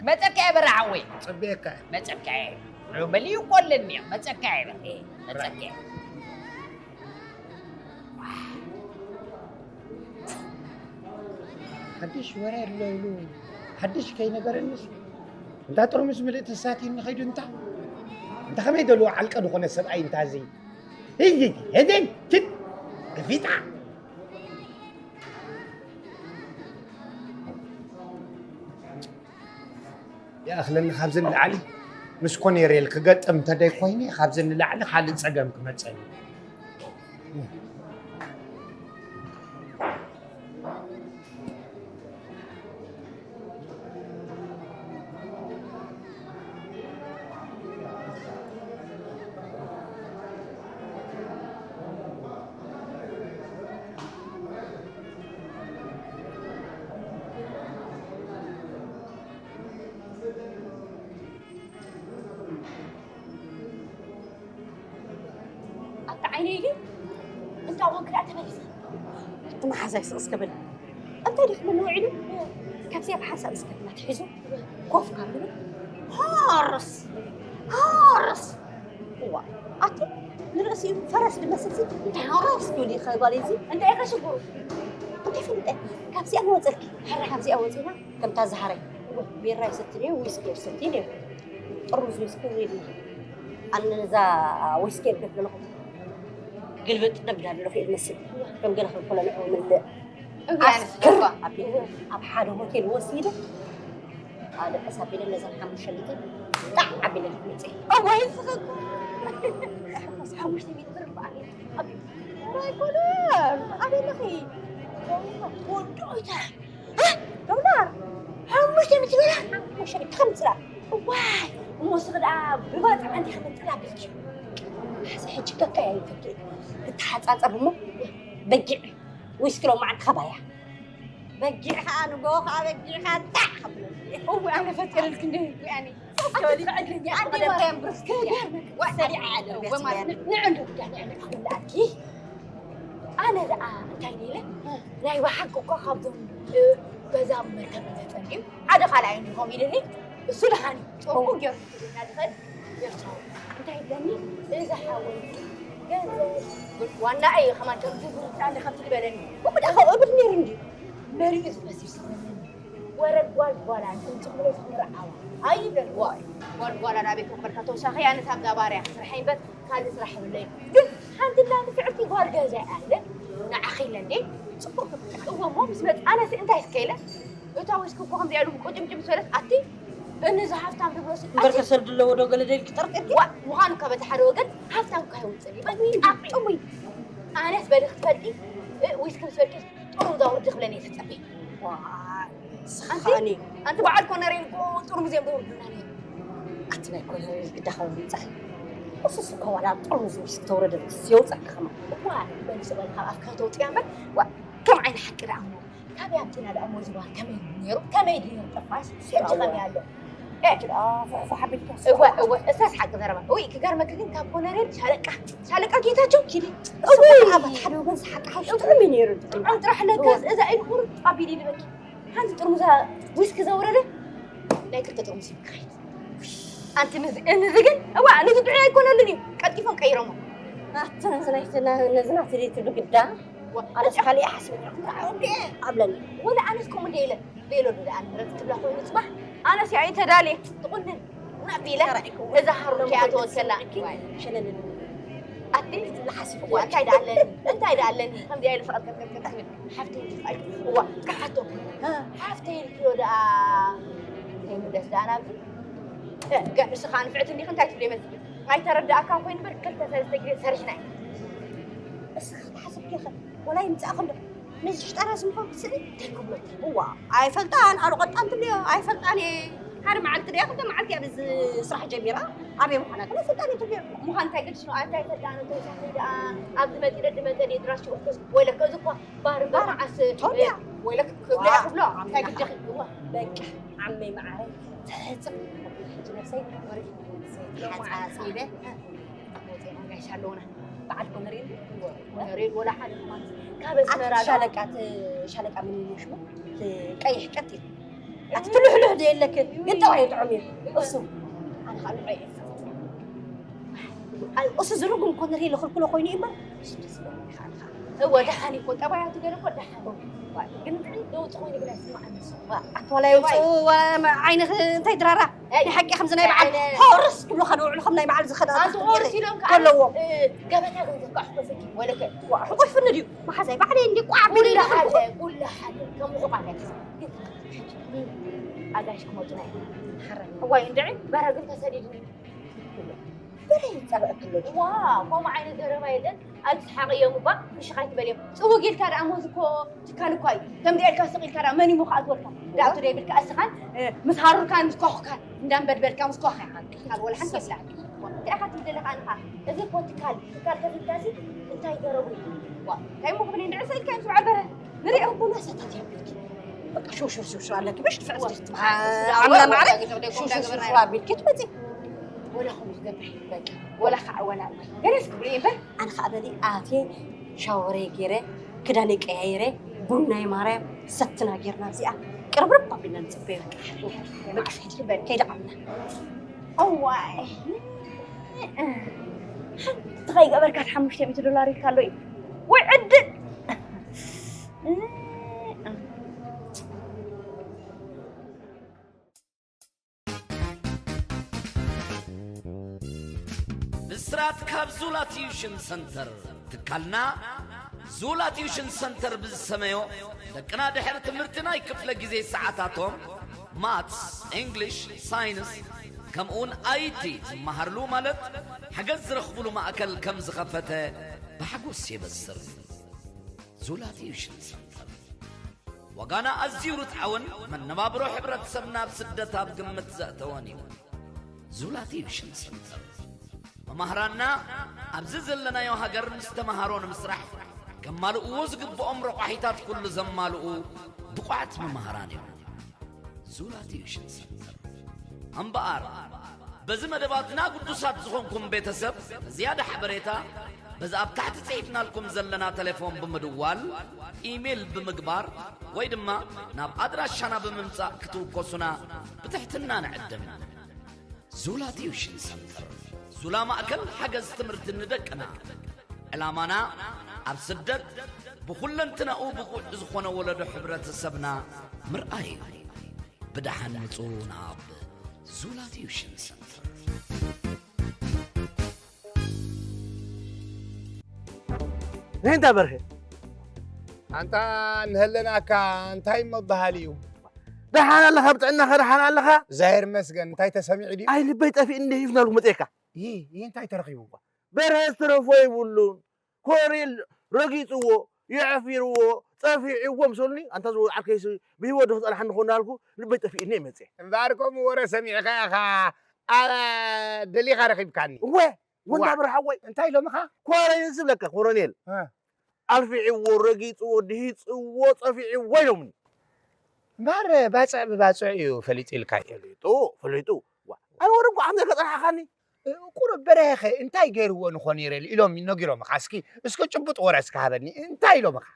መጸካ እየ በራ ሓወይ ጽቤካ መጸካ እየ ዑበል እዩ እኮ ኣለኒ መጸካ እየ በራ መጸካ እየ ሓድሽ ወረ ኣሎ ኢሉ ሓድሽ ከይነገረኒስ እንዳ ጥርሙስ ምልእቲ ሳትዩ ንኸይዱ እንታ እንታ ከመይ ደልዎ ዓልቀ ዝኾነ ሰብኣይ እንታ እዚ ህዝን ክድ ገፊጣ ይኣኽለኒ ካብዚ ንላዕሊ ምስ ኮኔሬል ክገጥም እንተደይ ኮይነ ካብዚ ንላዕሊ ካልእ ጸገም ክመጸኒ ዓይነይ ግን እንዳ ኳን ክዳ ተመሊሰ። እቲ መሓዛይ ስቕ እስከ በል። እንታይ ዲኹም ንውዒሉ? ካብዚኣ ብሓንሳብ እስከ ትሒዙ ኮፍ ካብ ሃርስ ሃርስ። እዋ ኣቲ ንርእሲኡ ፈረስ ዝመስል ሲ እንታይ ሃርስ ትብል ኢኸ ጓል እዚ? እንታይ ኢኸ ሽግሩ? እንታይ ፍልጠ? ካብዚኣ ንወፀልኪ። ሕረ ካብዚኣ ወፂና ከምታ ዝሃረይ ቢራ ይሰትንዮ፣ ዊስኪ ይሰትንዮ። ጥርሙዝ ዊስኪ ሂብና። ኣነ ነዛ ዊስኪ የብለት ዘለኹ ግልብጥ ነብላ ኣለኹ እየ ዝመስል። ከም ገለ ክልኮለ ንዑ ምልእ። እግሪ ኣነ ኣስክር ስጋባ። ኣቢለ ኣብ ሓደ ሆቴል ወሲደ ኣደቀስ ኣቢለ ነዛ ሓሙሽተ ሚእቲ ጣዕ ኣቢለ መፅእ። እዋይ ዝኸኩ ሓሙሽተ ሚእቲ ብር በዓል። ራይ ኮለር ኣበይ ኣለኺ? ወዶ ይታ ዶላር ሓሙሽተ ሚእቲ ዶላር ሓሙሽተ ሚእቲ ከምፅላ። እዋይ እሞ ስኽ ደኣ ብባፅዕ ኣንቲ ክመፅላ ብልኪ። ሕዚ ሕጂ ከካይ ኣይፈቱ። እተሓፃፀብ እሞ በጊዕ ዊስኪ ሎማዓንቲ ከባያ። በጊዕ ከዓ ንጎ ከዓ በጊዕ ከዓ ጣዕ ከብለኒ። እወ ኣነ ፈጢረልክ እንደ ህጉ ኣነ። ንዑ እንዶ ጉዳ ንዕነ ክውልኣኪ። ኣነ ደኣ እንታይ ነይለ ናይ ብሓቂ እኮ ካብዞም ገዛ መርከብ መጠን እዩ ሓደ ካልኣይ እንዲኹም ኢልኒ። እሱ ደሓን እዩ። ፅቡቅ ገይሩ ትግርኛ ዝኸድ ኤርትራዊ እንታይ ይብለኒ? እዚ ሓወይ ገንዘብ ዋና እዩ ከማን ከም ትዝርጫ እንደ ከምቲ ዝበለኒ እብዳ ከ እብድ ነይሩ እንዲ መሪኡ ዝፈሲሱ ወረድ ጓል ጓላ እንፅምፅምሎ ዝምርዓዋ ኣይበል ዋይ ጓል ጓላ ናበይ ከንበርካ ተወሳኺ ኣነ ታብዛ ባርያ ስርሐይ እምበር ካልእ ስራሕ የብለይ። ግን ሓንቲ እንዳ ንፍዕቲ ጓል ገዛ ኣለ ንዓኺ ኢለ እንዴ ፅቡቅ እወ እሞ ምስ መፅእ ኣነስ እንታይ እስከ ኢለ እታ ወይስ ክኮ ከምዚ ያሉ ቁጭምጭም ሰለት ኣቲ እነዚ ሃፍታም ድብሎ ስል እምበር ከሰልድ ኣለዎ ዶ ገለ ደልኪ ጠርጢርኪ? ዋ ምዃኑ እኳ በቲ ሓደ ወገን ሃፍታም እኳ ይውፅእ እዩ። በቃ ጥሙይ ኣነስ በሊ ክትፈልጢ እ፣ ዊስኪ ምስ በልኪ ጥሩ ዛውርዲ ክብለኒ እየ ተፀበይ። ዋ፣ ኣንቲ ስኻኒ። ኣንቲ በዓል ኮነሬል እኮ ጥርሙዝ እዮም ዘውርዱና ነይሩ። ኣቲ ናይ ኮነሬል ግዳ ኸው ምንጻሕ። እሱስ እኮ ዋላ ጥርሙዝ ዊስኪ ተውረደ የውጻ ከኸማ። ዋ፣ በሊ ስበል ካብ ኣፍካ ተውፅያ እምበር ዋ፣ ከም ዓይኒ ሓቂ ደኣ እሞ ካበይ ኣምፂና ደኣ እሞ እዚ በዓል ከመይ ነይሩ ከመይ ድዩ ነይሩ ጠፋስ ሕጂ ከመይ ኣሎ። እ፣ ፋሕ ፋሕ ኣቢልካ እወ እወ እሳስ ሓቂ ዘረባ። ውይ ክገርመክ ግን ካብ ኮነሬል ሻለቃ ሻለቃ ጌታቸው ኪዲ እሱ እወይ። ኣብ ሓደ ወገን ሓቂ ሓቂ ጥዑም እዩ ነይሩ። ጥዑም ጥራሕ ለካስ እዛ ኢድ ቁርጥ ኣቢሉ ይልበኪ። ሓንቲ ጥርሙዛ ዊስኪ ዘውረደ ናይ ክልተ ጥርሙዝ ይምክኸይድ። ኣንቲ ንዚ ንዚ ግን እዋ ንዚ ጥዑይ ኣይኮነሉን እዩ። ቀልጢፎም ቀይሮሞ። ኣቲ ነዚ ናይቲ ነዚ ናቲ ትብሉ ግዳ ኣነስ ካልእ ሓስብ ኣብለኒ። ወላ ኣነስ ከምኡ እንደ ኢለ ቤሎ ዶ ደኣ ንብረት ትብላ ኮይኑ ጽባሕ ኣነስ ያይ ተዳልየ ትቁንን ናቢለ እዛ ሃሩን ከያ ተወከላ ሸለልን ኣቲ ሓስብ እንታይ ደኣ ኣለኒ እንታይ ደኣ ኣለኒ ከምዚ ኢለ ፈቐድ ከከከ ትብል ሓፍተይ ትፋይ ዋ ክሓቶ ሓፍተይ ኢልክዮ ደኣ እንታይ ምደስ ደኣ ናብዚ ገ ንስኻ ንፍዕቲ እንዲኽ እንታይ ትብለ ይመስል ኣይተረዳእካን ኮይኑ በር ክልተ ሰለስተ ግዜ ሰሪሕና እዩ እስኻ ክትሓስብ ዲኻ ወላ ይምጻእ ከሎ ነዚ ሽጣራ ዝምኾን ክስእል እንታይ ክብሎ እዋ ኣይፈልጣን ኣሉ ቀጣን ትብልዮ ኣይፈልጣን እየ ሓደ መዓልቲ ድያ ክልተ መዓልቲ እያ ብዚ ስራሕ ጀሚራ ኣበይ ምዃና ግን ኣይፈልጣን እየ ትብልዮ ምዃን እንታይ ግድሽ ነው ኣንታይ ፈልጣን ተወሳኺ ደኣ ኣብዚ መፂ ደዲ መፀ ድየ ድራሽ ወለ ከዚ እኳ ባር ባር መዓስ ቶንያ ወለ ክብሎ እዋ፣ ክብሎ እንታይ ግድኺ እዋ በቃ ዓመይ መዓረይ ትሕፅብ ነብሰይ ሓፃፂለ መፂኦም ጋሻ ኣለውና በዓል ኮነሬል ኮነሬል ወላ ሓደ ማለት ካብ ኣስመራ ዶ ሻለቃ ት- ሻለቃ ምን ይሽሙ ቀይሕ ቀጢ ኣቲ ትልሕልሕ ዶ የለክን ግን ጠባዩ ጥዑም እዩ እሱ ኣነ ከዓ ንዑ እየ እሱ ዝርጉም ኮነሬል ክልክሎ ኮይኑ እዩ እምበር እሱ ደስ ይብል እወ ደሓን እኮ ጠባያቱ ገለ እኮ ደሓን ግን ለውጢ ኮይኑ ግን ኣይስማዓኒ ኣትዋላ የውፅኡ ዓይንኽ እንታይ ድራራ ናይ ሓቂ ከምዚ ናይ በዓል ሆርስ ክብሉኻ ንውዕሉ ከም ናይ በዓል ዝኸዳ ኣንተ ሆርስ ኢሎም ከዓ ከለዎም ገበታ ገንዘብ ከዓ ሕቆፍኪ ወለከ ሕቆፍኒ ድዩ መሓዛይ ባዕለይ እንዲ ቋዕ ቢለ ኩላ ሓደ ኩላ ሓደ ከም ምሑቋት ኣይትስማዕ ኣጋሽ ክመጡና እዮም እዋይ እንድዒ በረግን ተሰዲድኒ በረ ይፀበዕክሎ ዋ ከምኡ ዓይነት ዘረባ የለን ኣይትስሓቂ እዮም እባ ምሽኻ ኣይትበል እዮም ፅውግ ኢልካ ደኣ ሞዝ እኮ ትካል እኳ እዩ ከምዚ ኢልካ ስቕ ኢልካ ደኣ መን ይሞ ክኣትወልካ ደኣ ትደ ይብልካ እስኻን ምስ ሃሩርካን ምስ ኮኽካን እንዳንበድበድካ ምስ ኮኻ ኢኻ ትካል ወላ ሓንቲ ይብላ እንታይ ኢኻ ትብል ዘለኻ ኣንኻ እዚ እኮ ትካል ትካል ተብልካሲ እንታይ ገረቡ እዩ እንታይ እሞ ክብል እንድዒ ስኢልካ እዮም ስብዓ በረ ንሪኦ ቡና ሰታት የብልኪ በቃ ሽውሽውሽውሽው ኣለኪ ምሽ ትፍዕቲ ዓምላ ማዕረ ሽውሽውሽው ኣቢልኪ ትመፂ ወላ ከምኡ ዝገብር በቃ ወላ ከዓ ወላ ገለስ ክብሉ እምበር ኣነ ከዓ በሊ ኣትየ ሻወረይ ገይረ ክዳነይ ቀያይረ ቡናይ ማርያም ሰትና ጌርና ኣብዚኣ ቅርብርብ ኣቢልና ንፅበዮ በቃ በቃ ከይደ ዓብና እዋይ ሓንቲ ከይገበርካ ሓሙሽተ ሚእቲ ዶላር ኢልካ ኣሎ እዩ ወይ ዕድል ብስራት ካብ ዙላ ቲዩሽን ሰንተር ትካልና ዙላ ቲዩሽን ሰንተር ብዝሰመዮ ደቅና ድሕሪ ትምህርቲ ናይ ክፍለ ግዜ ሰዓታቶም ማትስ፣ እንግሊሽ፣ ሳይንስ ከምኡውን ኣይቲ ዝመሃርሉ ማለት ሓገዝ ዝረኽብሉ ማእከል ከም ዝኸፈተ ብሓጎስ የበስር። ዙላ ቲዩሽን ሰንተር ዋጋና ኣዝዩ ርትዓውን መነባብሮ ሕብረተሰብና ኣብ ስደት ኣብ ግምት ዘእተወን እዩ። ዙላ ቲዩሽን ሰንተር መማህራንና ኣብዚ ዘለናዮ ሃገር ምስ ተምሃሮ ንምስራሕ ከማልእዎ ዝግብኦም ረቋሒታት ኩሉ ዘማልኡ ብቑዓት መማህራን እዮም። ዙላ ቲዩሽን ሰንተር እምበኣር በዚ መደባትና ግዱሳት ዝኾንኩም ቤተሰብ ንዝያዳ ሓበሬታ በዚ ኣብ ታሕቲ ጽሒፍናልኩም ዘለና ተሌፎን ብምድዋል፣ ኢሜል ብምግባር ወይ ድማ ናብ ኣድራሻና ብምምጻእ ክትውከሱና ብትሕትና ንዕድም። ዙላ ቲዩሽን ሰንተር፣ ዙላ ማእከል ሓገዝ ትምህርቲ ንደቅና። ዕላማና ኣብ ስደት ብኹለንትናኡ ብቑዕ ዝኾነ ወለዶ ሕብረተሰብና ምርኣይ እዩ። ብደሓን ምጹ ናብ ዙላ ቲዩሽን ሰንተር። ነይ እንታ በርሀ ኣንታ እንሀለናካ እንታይ መበሃል እዩ ደሓን ኣለኻ ብጥዕናኻ ደሓን ኣለኻ ዛሄር መስገን እንታይ ተሰሚዑ ድዩ ኣይ ልበይ ጠፊእ እንደ ሂፍናሉ መፅኤካ ይህ ይህ እንታይ ተረኺቡ እኳ በርሀ ዝተረፎ ይብሉን ኮሬል ረጊፅዎ የዕፊርዎ ፀፊዕዎ ምሰሉኒ ኣንታ ዝወ ዓርከይስ ብህይወት ዶ ክፀንሓ እንኾን ኣልኩ ልበይ ጠፊእኒ ይመፅእ እምበኣር ከምኡ ወረ ሰሚዕካ ኢኻ ደሊኻ ረኺብካኒ እወ ወንዳ ብርሓወይ እንታይ ኢሎምኻ ኮረኔል ዝብለካ ኮረኔል ኣልፊዕዎ ረጊፅዎ ድሂፅዎ ፀፊዕዎ ኢሎምኒ እምበኣር ባፅዕ ብባፅዕ እዩ ፈሊጡ ኢልካ እዩ ፈሊጡ ፈሊጡ ኣነ ወረ እንኳ ሓምዘ ከፀናሕኻኒ ቁሩብ በረኸ እንታይ ገይርዎ ንኾን ይረል ኢሎም ነጊሮምኻ እስኪ እስኪ ጭቡጥ ወረ እስኪ ሃበኒ እንታይ ኢሎምኻ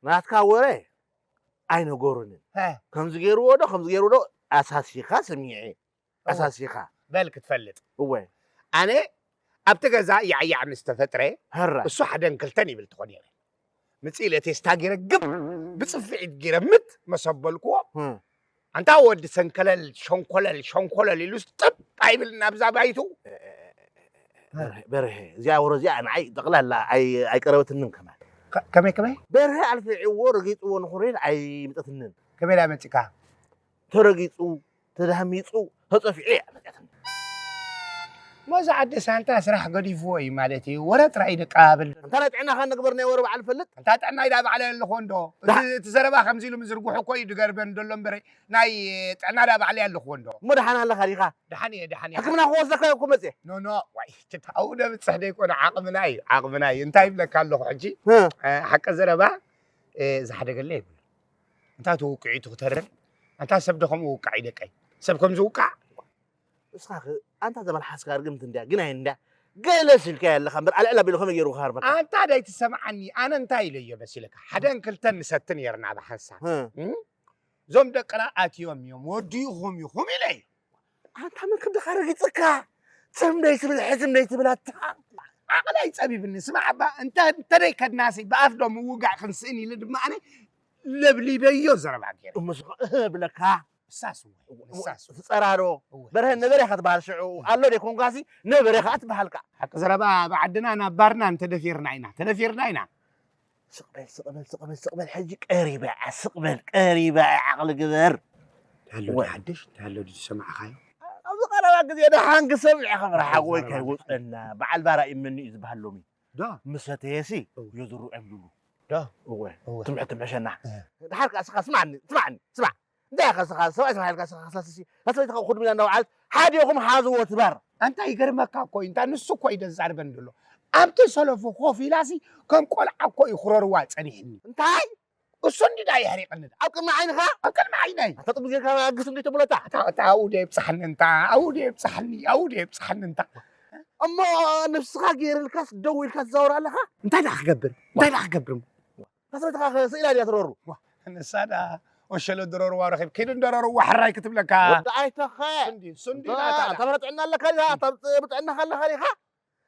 ናትካ ወረ ኣይነገሩንን ከምዚ ገይርዎ ዶ ከምዚ ገይርዎ ዶ ኣሳሲኻ ስሚዐ ኣሳሲኻ በል ክትፈልጥ እወ ኣነ ኣብቲ ገዛ ያዕያዕ ምስ ተፈጥረ ህራ እሱ ሓደን ክልተን ይብል ትኾን ይረ ምጽእ ኢለ ቴስታ ገይረ ግብ ብጽፍዒት ገይረ ምት መሰበልክዎ ኣንታ ወዲ ሰንከለል ሸንኮለል ሸንኮለል ኢሉ ጥብ ኣይብል ናብዛ ባይቱ በርሀ እዚኣ ወረ እዚኣ ንዓይ ጠቕላላ ኣይቀረበትንን ከማን ከመይ ከመይ በርሀ ኣልፊዕዎ ረጊፅዎ ንኹሬን ኣይምጠትንን ከመይ ዳ መፂካ ተረጊፁ ተዳህሚፁ ተፀፊዑ እያ መፅኣትኒ ሞዚ ዓዲ ሳንታ ስራሕ ገዲፍዎ እዩ ማለት እዩ ወረ ጥራይ ደቃብል እንታ ናይ ጥዕናኻ ንግበር ናይ ወረ በዓል ፈልጥ እንታ ጥዕናይ ዳ ባዕለ ኣለኹ እንዶ እቲ ዘረባ ከምዚ ኢሉ ምዝርጉሑ እኮ እዩ ድገርበን ደሎ እምበረ ናይ ጥዕና ዳ ባዕለ ኣለኹ እንዶ እሞ ደሓን ኣለኻ ዲኻ ደሓን እየ ደሓን እየ ሕክምና ክወስደካ እኮ መፅእ ኖ ኖ ዋይ ታው ደብፅሕ ደይኮነ ዓቕምና እዩ ዓቕምና እዩ እንታይ ይብለካ ኣለኹ ሕጂ ሓቂ ዘረባ ዝሓደገለ ይብሉ እንታይ ትውቅዒ ትክተረን ኣንታ ሰብ ደኸም ውቃዕ ይደቀይ ሰብ ከም ዝውቃዕ እስኻ ኣንታ ዘመልሓስካ ርግምቲ እንድያ ግናይ እንድያ ገለ ሲልካ ኣለኻ እምበር ኣልዕል ኣቢሉ ከመይ ገይሩ ክሃርበካ ኣንታ ደይ ትሰምዓኒ ኣነ እንታይ ኢለዮ መሲለካ ሓደን ክልተን ንሰትን የርና ብሓንሳብ እዞም ደቅና ኣትዮም እዮም ወዲኹም ኢኹም ኢለ እዩ ኣንታ ምን ክብድኻ ረጊፅካ ትም ደይ ትብል ሕትም ደይ ትብል ኣታ ዓቕለይ ፀቢብኒ ስማዕ ኣባ እንተ እንተደይ ከድናሲ ብኣፍ ዶ ምውጋዕ ክንስእን ኢሉ ድማ ኣነ ለብሊበዮ ዘረባ ገይረ እሞ ስኻ እህ ብለካ እሳስ እወ እሳስ ትፀራሮ እወ በርሀ ነበረ ኢኻ ትበሃል ሽዑ ኣሎ ደይ ኮንካሲ ነበረ ኢኻ ትበሃልካ ሓቂ ዘረባ ኣብ ዓድና ናብ ባርና እንተደፊርና ኢና ተደፊርና ኢና ስቕ በል ስቕ በል ስቕ በል ስቕ በል ሕጂ ቀሪበ እያ ስቕ በል ቀሪበ እያ ዓቕሊ ግበር ታሎ ሓድሽ ታሎ ዝሰማዕኻዮ ኣብዚ ቀረባ ግዜ ደሓን ክሰምዕ ኢኻ ብርሓጎይ ከይወፀና በዓል ባራ ይመኒ እዩ ዝበሃል ሎሚ ዶ ምሰተየሲ እው። የዝርዑ እዮም ዝብሉ ዶ እወ እወ። ትምሕቲ ምሕሸና እ። ድሓር ከዓ ስኻ ስማዕኒ ስማዕኒ ስማዕ እንታይ ኢኻ ስኻ ሰብኣይ ስራሕ ኢልካ ስኻ ሳስሲ ሳሰበይትኻ ኩድሚና እናውዓለት ሓዲኹም ሓዝዎ ትባር ኣንታ ይገርመካ እኮ እዩ እንታ ንሱ እኮ እዩ ደዛርበን ዘሎ ኣብቲ ሰለፉ ኮፍ ኢላሲ ከም ቆልዓ እኮ እዩ ክረርዋ ፀኒሕኒ እንታይ እሱ እንዲ ዳ የሕሪቕኒ። ኣብ ቅድሚ ዓይንኻ? ኣብ ቅድሚ ዓይነይ። ኣታ ጥብ ጌርካ ኣግስ እንዲ ተብለታ? ኣታ፣ ኣታ፣ ኣውደ ይብጽሓኒ እንታ፣ ኣውደ ይብጽሓኒ፣ ኣውደ ይብጽሓኒ እንታ። እሞ ንስኻ ገይርልካስ ደው ኢልካ ትዛወር ኣለኻ? እንታይ ደኣ ክገብር? እንታይ ደኣ ክገብር? እታ ሰበይትኻ ስኢላ ድያ ትረሩ? ዋ፣ ንሳ ደኣ ወሸሎ ድረርዋ ረኺብ። ኪድ እንደረርዋ ሕራይ ክትብለካ። ወዲ ኣይተኸ። ስንዲ፣ ስንዲ እታ ናታ ደኣ። ተመርጥዕና ኣለካ ዲኻ? ተምጽእ ብጥዕናኻ ኣለኻ ዲኻ?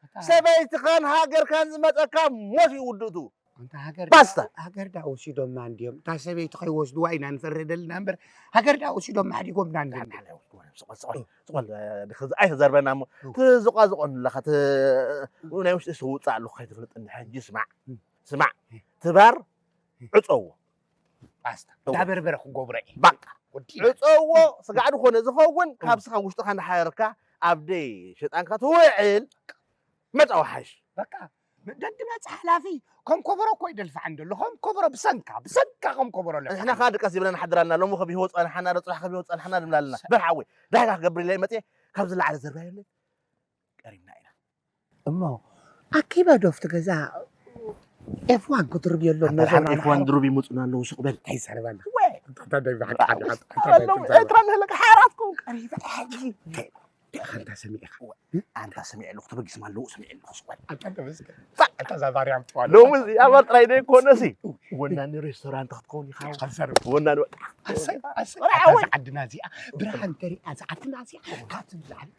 ኣታ ሰበይትኻን ሃገርካን ዝመጸካ ሞት እዩ ውድእቱ። ኣንታ ሃገር ባስታ። ደኣ፣ ሃገር ደኣ ወሲዶማ እንድዮም። እታ ሰበይቲ ከይወስድዋ ኢና ንፈርደልና እምበር፣ ሃገር ደኣ ወሲዶማ ሓዲጎምና እንድዮም። ስቕ በል፣ ስቕ በል፣ ስቕ በል፣ ድኸዚ ኣይተዘርበና እሞ፣ እ። ትዝቋዝቆ ኣለኻ፣ ት-፣ እ። ናይ ውሽጢ ስውጻእ ኣለኹ ከይትፍልጥ እንድሕር ሕጂ ስማዕ። እ። ስማዕ፣ ትባር ዕጸዎ። ፓስታ እወ። እንዳበርበረ ክገብሮ እየ። ባቃ። ወዲ ዕጸዎ፣ ስጋዕ ዝኾነ ዝኸውን፣ እ። ካብስኻ ውሽጥኻ እናሓረርካ፣ ኣብ ደይ ሸጣንካ ትውዕል፣ መጻ ወሓሽ። በቃ፣ ደዲ መጽ ሓላፊ፣ ከም ኮበሮ እኮ ይደልፋዕ እንደሎ፣ ከም ኮበሮ ብሰንካ፣ ብሰንካ ከም ኮበሮ ለፋዕ። ንሕና ከኣ ድቃስ ይብለና ሓድራና፣ ሎሚ ከቢህዎ ጸንሓና፣ ዶ ጽባሕ ከቢህዎ ጸንሓና ንብላ ኣለና። በል ሓወይ፣ ዳሕጋ ክገብር ኢለ መጽየ፣ ካብ ዝለዓለ ዘርባ የብለይ። ቀሪብና ኢና። እሞ ኣኪበ ዶ ኣብቲ ገዛ ኤፍ ዋን ክድርብየሎም ኣታ ነዞም ደሓር ኤፍ ዋን ኣምሓሩ? ድሩብ ይመጹና ኣለዉ፣ ሱቕ በል። ኣይዛረባና። ወይ። ኣታ ደይ ብሓቂ ኣታ ሓደ ውስጥ ሓደ ኣለው፣ ሓደ ኤርትራ ንህለካ ሓራት ኮን ቀሪበ ሕጂ። ኣንታ ሰሚዕኻ? ኣንታ ሰሚዐ ኣለኹ፣ ተበጊስማ ኣለዉ፣ ሰሚዐ ኣለኹ፣ ሱቕ በል። ኣታ ተመስገን። ኣታ እዛ ባርያ ኣምጥዋ ኣለኹ። ሎሚ እዚ ኣባል ጥራይ ደይኮነሲ፣ ወናኒ ሬስቶራንት ክትከውን ኢኻ። ሓሳብ። ወናኒ በቃ። ኣሰይ፣ ኣሰይ። ወላ ኣታ ዓወይ። እዛ ዓድና እዚኣ፣ ብርሃን ተሪኣ እዛ ዓድና እዚኣ፣ ካብቲ ንላዕሊ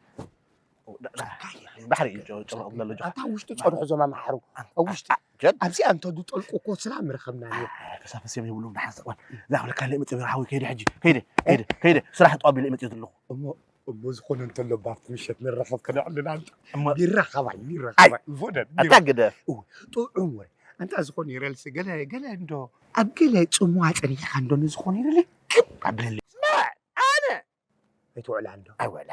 ባሕሪ እዩ ጭ-፣ ጭርቕ ዝብለሉ ጆ። ኣታ ውሽጢ ጸንሑ ዞም ኣምሓሩ። ኣብ ውሽጢ። ጀድ። ኣብዚኣ እንተ ዝጠልቁ እኮ ስላም ምረኸብና ነይሩ። ኣይ፣ ፈሳፈስ እዮም የብሉም፣ ደሓን ስቕ በል። እዛ ክብለካ ለይ መጽእ ሓወይ፣ ከይደ ሕጂ። ከይደ፣ ከይደ፣ ከይደ። ስራሕ ጠዋቢለ መጽእ ዘለኹ። እሞ፣ እሞ ዝኾነ እንተሎ ባፍቲ ምሸት ንራኸብ ከነዕልል ኣንታ። እሞ ቢራ ኻባይ፣ ቢራ ኣይ፣ ኻባይ። ቮደን፣ ኣታ ቢራ። ግደፍ። እው፣ ጥዑም ወረ። ኣንታ ዝኾነ ይረልሲ ገለ፣ ገለ እንዶ ኣብ ገለ ጽምዋ ጸኒሕካ እንዶ ንዝኾነ ይረሊ ክብ ኣብለሊ። ስማዕ፣ ኣነ ኣይትውዕላ እንዶ። ኣይውዕላ፣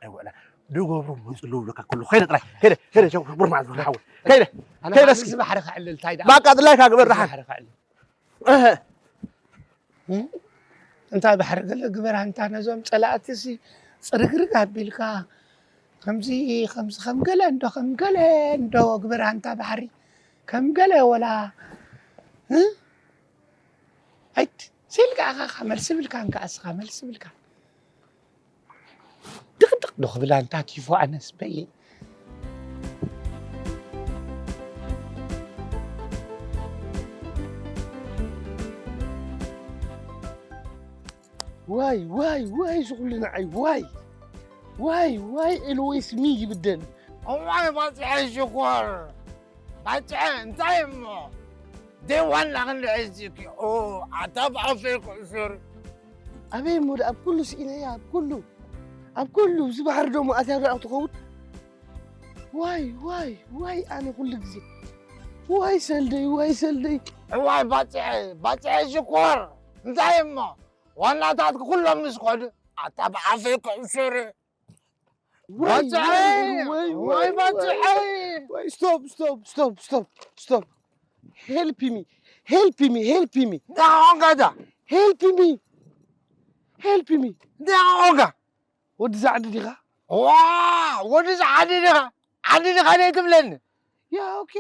ኣይውዕላ። ድገብሩ መጽሉ ብለካ ከሎ፣ ከይደ ጥራይ፣ ከይደ፣ ከይደ፣ ሸው፣ ቡር ማለት ነው፣ ሓወይ። ከይደ፣ ኣነ ከይደ ከኣ እስኪ። እዚ ባሕሪ ከዕልል፣ እንታይ ደኣ? ባቃ፣ ድላይካ ግበር፣ እዚ ደሓን። ባሕሪ ከዕልል። እህ። እም? እንታይ ባሕሪ ገለ ግበር፣ ኣንታ ነዞም ጸላእትሲ ጽርግርግ ኣቢልካ፣ ከምዚ፣ ከምዚ፣ ከም ገለ እንዶ፣ ከም ገለ እንዶ ግበር፣ ኣንታ ባሕሪ። ከም ገለ ወላ፣ እ? ኣይት፣ ሲልካ ኢኻ፣ መልሲ ብልካ፣ እንካ እስኻ መልሲ ብልካ። ድቕድቕ ዶ ክብል ኣንታ ቲፎ ኣነስ በየ። ዋይ፣ ዋይ፣ ዋይ፣ እዚ ኩሉ ንዓይ፣ ዋይ። ዋይ፣ ዋይ፣ ኤልዌይስ ሚ ይብደል። እዋይ፣ ባጽሐ ሽኮር። ባጽሐ፣ እንታይ እሞ? ደይ ዋና ክንዲ ሒዝኪ። ኦ፣ ኣታ ብኣፈይ ክእስር። ኣበይ እሞ ደኣ፣ ኣብ ኩሉ ስኢነያ፣ ኣብ ኩሉ። ኣብ ኩሉ፣ እዚ ባሕሪ ደሞ ኣትያ ደኣ ክትኸውን። ዋይ፣ ዋይ፣ ዋይ፣ ኣነ ኩሉ ግዜ። ዋይ ሰልደይ፣ ዋይ ሰልደይ። እዋይ፣ ባጽሐ፣ ባጽሐ ሽኮር። እንታይ እሞ? ዋናታት ኩሎም ምስ ኸዱ፣ ኣታ ብኣፈይ ክእስር። ወይ፣ ባጽዐይ! ወይ፣ ወይ፣ ወይ፣ ባጽዐይ! ወይ፣ ስቶፕ፣ ስቶፕ፣ ስቶፕ፣ ስቶፕ፣ ስቶፕ። Help me, help me, help me. እንታይ ኾንካ እታ? Help me, help me. እንታይ ኾንካ? ወዲ ዛዕዲ ዲኻ? ዋ፣ ወዲ ዛዕዲ ዲኻ? ዓዲ ዲኻ ደይ ትብለኒ? ያ፣ ኦኬ።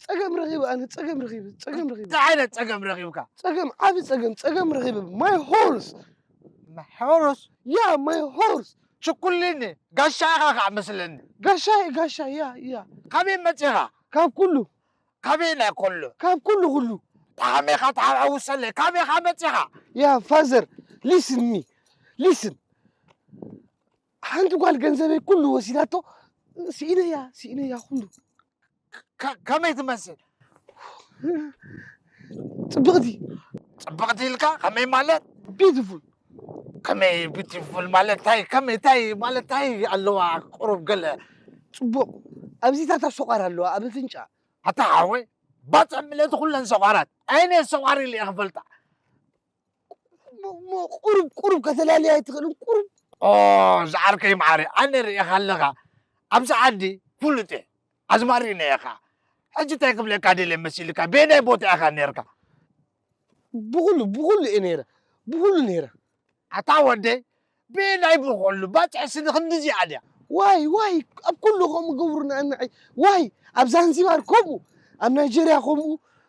ጸገም ረኺበ፣ ኣነ ጸገም ረኺበ፣ ጸገም ረኺበ። እንታይ ዓይነት ጸገም ረኺብካ? ጸገም፣ ዓቢ ጸገም፣ ጸገም ረኺበ። My horse። My horse? ያ፣ my horse። ችኩሊኒ፣ ጋሻ ኢኻ ከዓ መስለኒ። ጋሻ፣ ጋሻ፣ ያ፣ ያ። ካበይ መጺኻ? ካብ ኩሉ። ካበይ ናይ ኩሉ? ካብ ኩሉ፣ ኩሉ። ጠዓሚኻ ተሓዋውሰለይ፣ ካበይ ኢኻ መጺኻ? ያ፣ ፋዘር፣ listen me, listen። ሓንቲ ጓል ገንዘበይ ኩሉ ወሲዳቶ፣ ስኢነያ፣ ስኢነያ ኩሉ። ከ-፣ ከመይ ትመስል? ጽብቕቲ። ጽብቕቲ ኢልካ? ከመይ ማለት? ቢዩቲፉል። ከመይ ቢዩቲፉል ማለት ታይ? ከመይ ታይ ማለት ታይ ኣለዋ? ቁሩብ ገለ። ጽቡቕ። ኣብዚታታ ሰቋር ኣለዋ፣ ኣብ ኣፍንጫ። ኣታ ሓወይ፣ ባጽዕ ምልእቲ ኩለን ሰቋራት። ኣይነ ሰቋር ኢለ እየ ክፈልጣ። ሞ-፣ ሞ-፣ ቁሩብ፣ ቁሩብ ከተላልያ ኣይትኽእልን? ቁሩብ። ኦ፣ ዝዓርከይ መዓረይ፣ ኣነ ርእኻ ኣለኻ። ኣብዚ ዓዲ ፍሉጥ እየ። ኣዝማሪ ነየኻ። ሕጂ እንታይ ክብለካ ደልየ መሲልካ? በየናይ ቦታ ኢኻ ነርካ? ብኹሉ፣ ብኹሉ እየ ነይረ። ብኹሉ ነይረ። ኣታ ወደይ፣ በየናይ ብኹሉ? ባጽዕ ስኒ ክንድዚኣ ድያ? ዋይ፣ ዋይ፣ ኣብ ኩሉ ከምኡ ገብሩና ንዓይ። ዋይ፣ ኣብ ዛንዚባር ከምኡ፣ ኣብ ናይጀርያ ከምኡ፣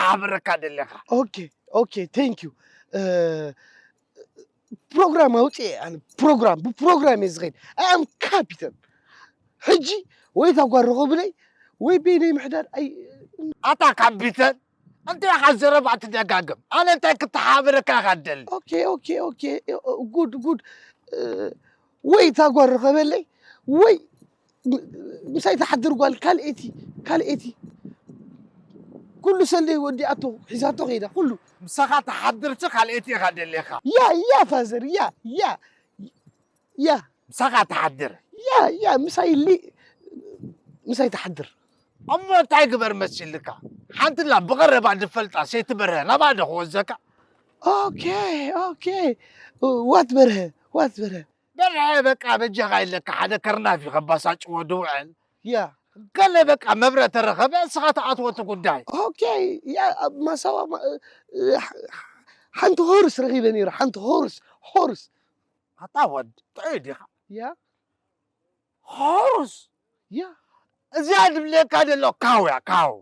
ክተሓባብረካ ደለኻ። Okay, okay, thank you. ፕሮግራም ኣውፅኤ ኣነ፣ ፕሮግራም ብፕሮግራም እየ ዝኸይድ። I am captain። ሕጂ ወይ እታ ጓል ርኸቡለይ ወይ በይነይ ምሕዳር። ኣይ ኣታ ካፒተን፣ እንታይ ኢኻ ዘረባ ትደጋግም? ኣነ እንታይ ክተሓባበረካ ኢኻ ትደሊ? Okay, okay, okay, good, good. ወይ እታ ጓል ርኸበለይ ወይ ምሳይ ትሓድር ጓል ካልኤቲ፣ ካልኤቲ። ኩሉ ሰንደይ ወዲኣቶ ሒዛቶ ከይዳ ኩሉ። ምሳኻ ትሓድር ሲ ካልኤቲ ኢኻ ደሊኻ? ያ ያ ፋዘር፣ ያ ያ ያ ምሳኻ ትሓድር? ያ ያ ምሳይ ሊ ምሳይ ትሓድር። እሞ እንታይ ግበር መሲልካ? ሓንቲ ላ ብቐረባ ዝፈልጣ ሰይቲ በርሀ ናብኣ ዶ ክወዘካ? Okay, okay. What በርሀ? What በርሀ? በርሀ በቃ በጃኻ ኢለካ ሓደ ከርናፍ እዩ ከባሳጭዎ ድውዕል። ያ ገለ በቃ መብረ ተረኸበ እስኻ ትኣትዎ እቲ ጉዳይ። Okay, ያ ኣብ ማሳዋ ማ- እ- እ- ሓንቲ ሆርስ ረኺበ ነይረ። ሓንቲ ሆርስ፣ ሆርስ። ኣታ ወድ ጥዑይ ዲኻ? ያ ሆርስ ያ እዚኣ ድብለካ ዘሎ ካው እያ ካው።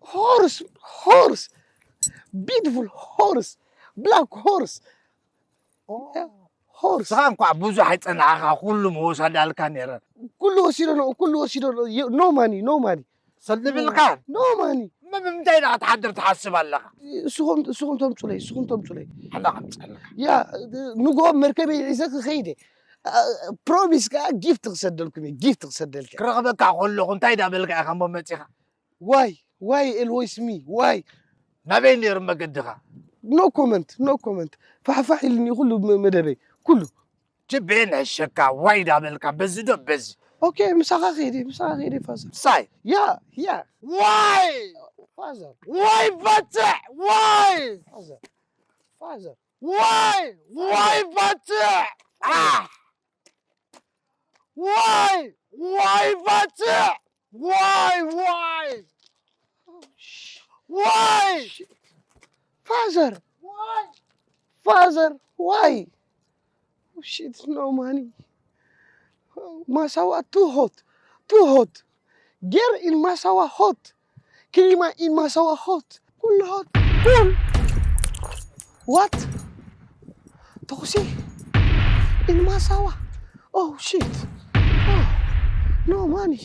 ሆርስ፣ ሆርስ፣ beautiful ሆርስ፣ ብላክ ሆርስ። ሆርስ ንስኻ እንኳዕ ብዙሕ ኣይጸናዕኻ ኩሉ ምወሰዳልካ ነይረ። ኩሉ ወሲዶ ነው፣ ኩሉ ወሲዶ ነው። No money, no money. ሰልብልካ No money. እሞ ብምንታይ ኢኻ ትሓድር ትሓስብ ኣለኻ? እስኹም እስኹም ተምጹለይ፣ እስኹም ተምጹለይ። ኣላ ከምጸልካ ያ ንጎ መርከበይ ሒዘ ክኸይደ። ፕሮሚስ ከኣ ጊፍት ክሰደልኩም እየ፣ ጊፍት ክሰደልካ። ክረኽበካ ከለኹ እንታይ ዳበልካ ኢኻ እሞ መጺኻ? ዋይ ዋይ ኤልወይስ ሚ ዋይ። ናበይ ነይሩ መገድኻ? No comment, no comment. ፋሕፋሕ ኢሉኒ ኩሉ መ- መደበይ ኩሉ። ጅቤን ሕሸካ ዋይ ዳበልካ በዚ ዶ በዚ? ኦኬ ምሳኻ ከይደ፣ ምሳኻ ከይደ ፋዘር። ሳይ ያ ያ ዋይ ፋዘር ዋይ በትዕ ዋይ ፋዘር ፋዘር ዋይ ዋይ በትዕ አ! ዋይ ዋይ በትዕ ዋይ ዋይ ዋይ ፋዘር ዋይ ፋዘር ዋይ። Shit, no money. ማሳዋ too hot, too hot. Girl in ማሳዋ hot. Klima in ማሳዋ hot. ኩሉ hot. Cool. What? ተኹሲ in ማሳዋ. Oh shit. Oh, no money.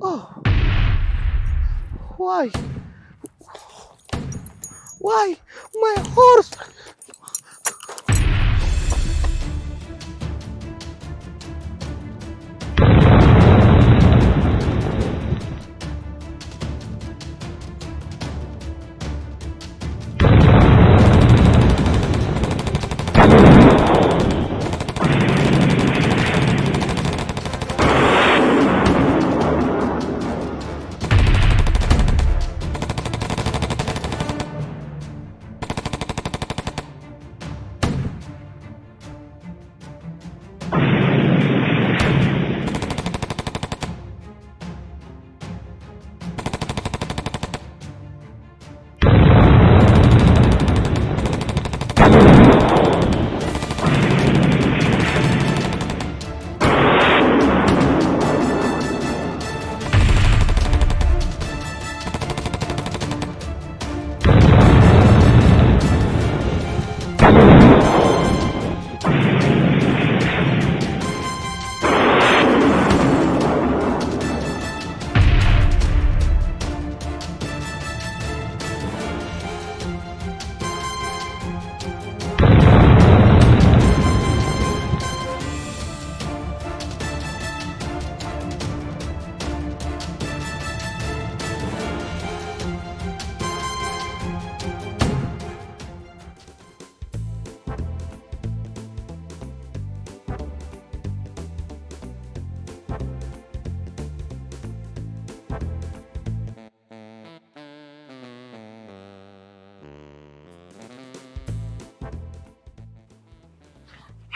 Oh. Why? Why? My horse.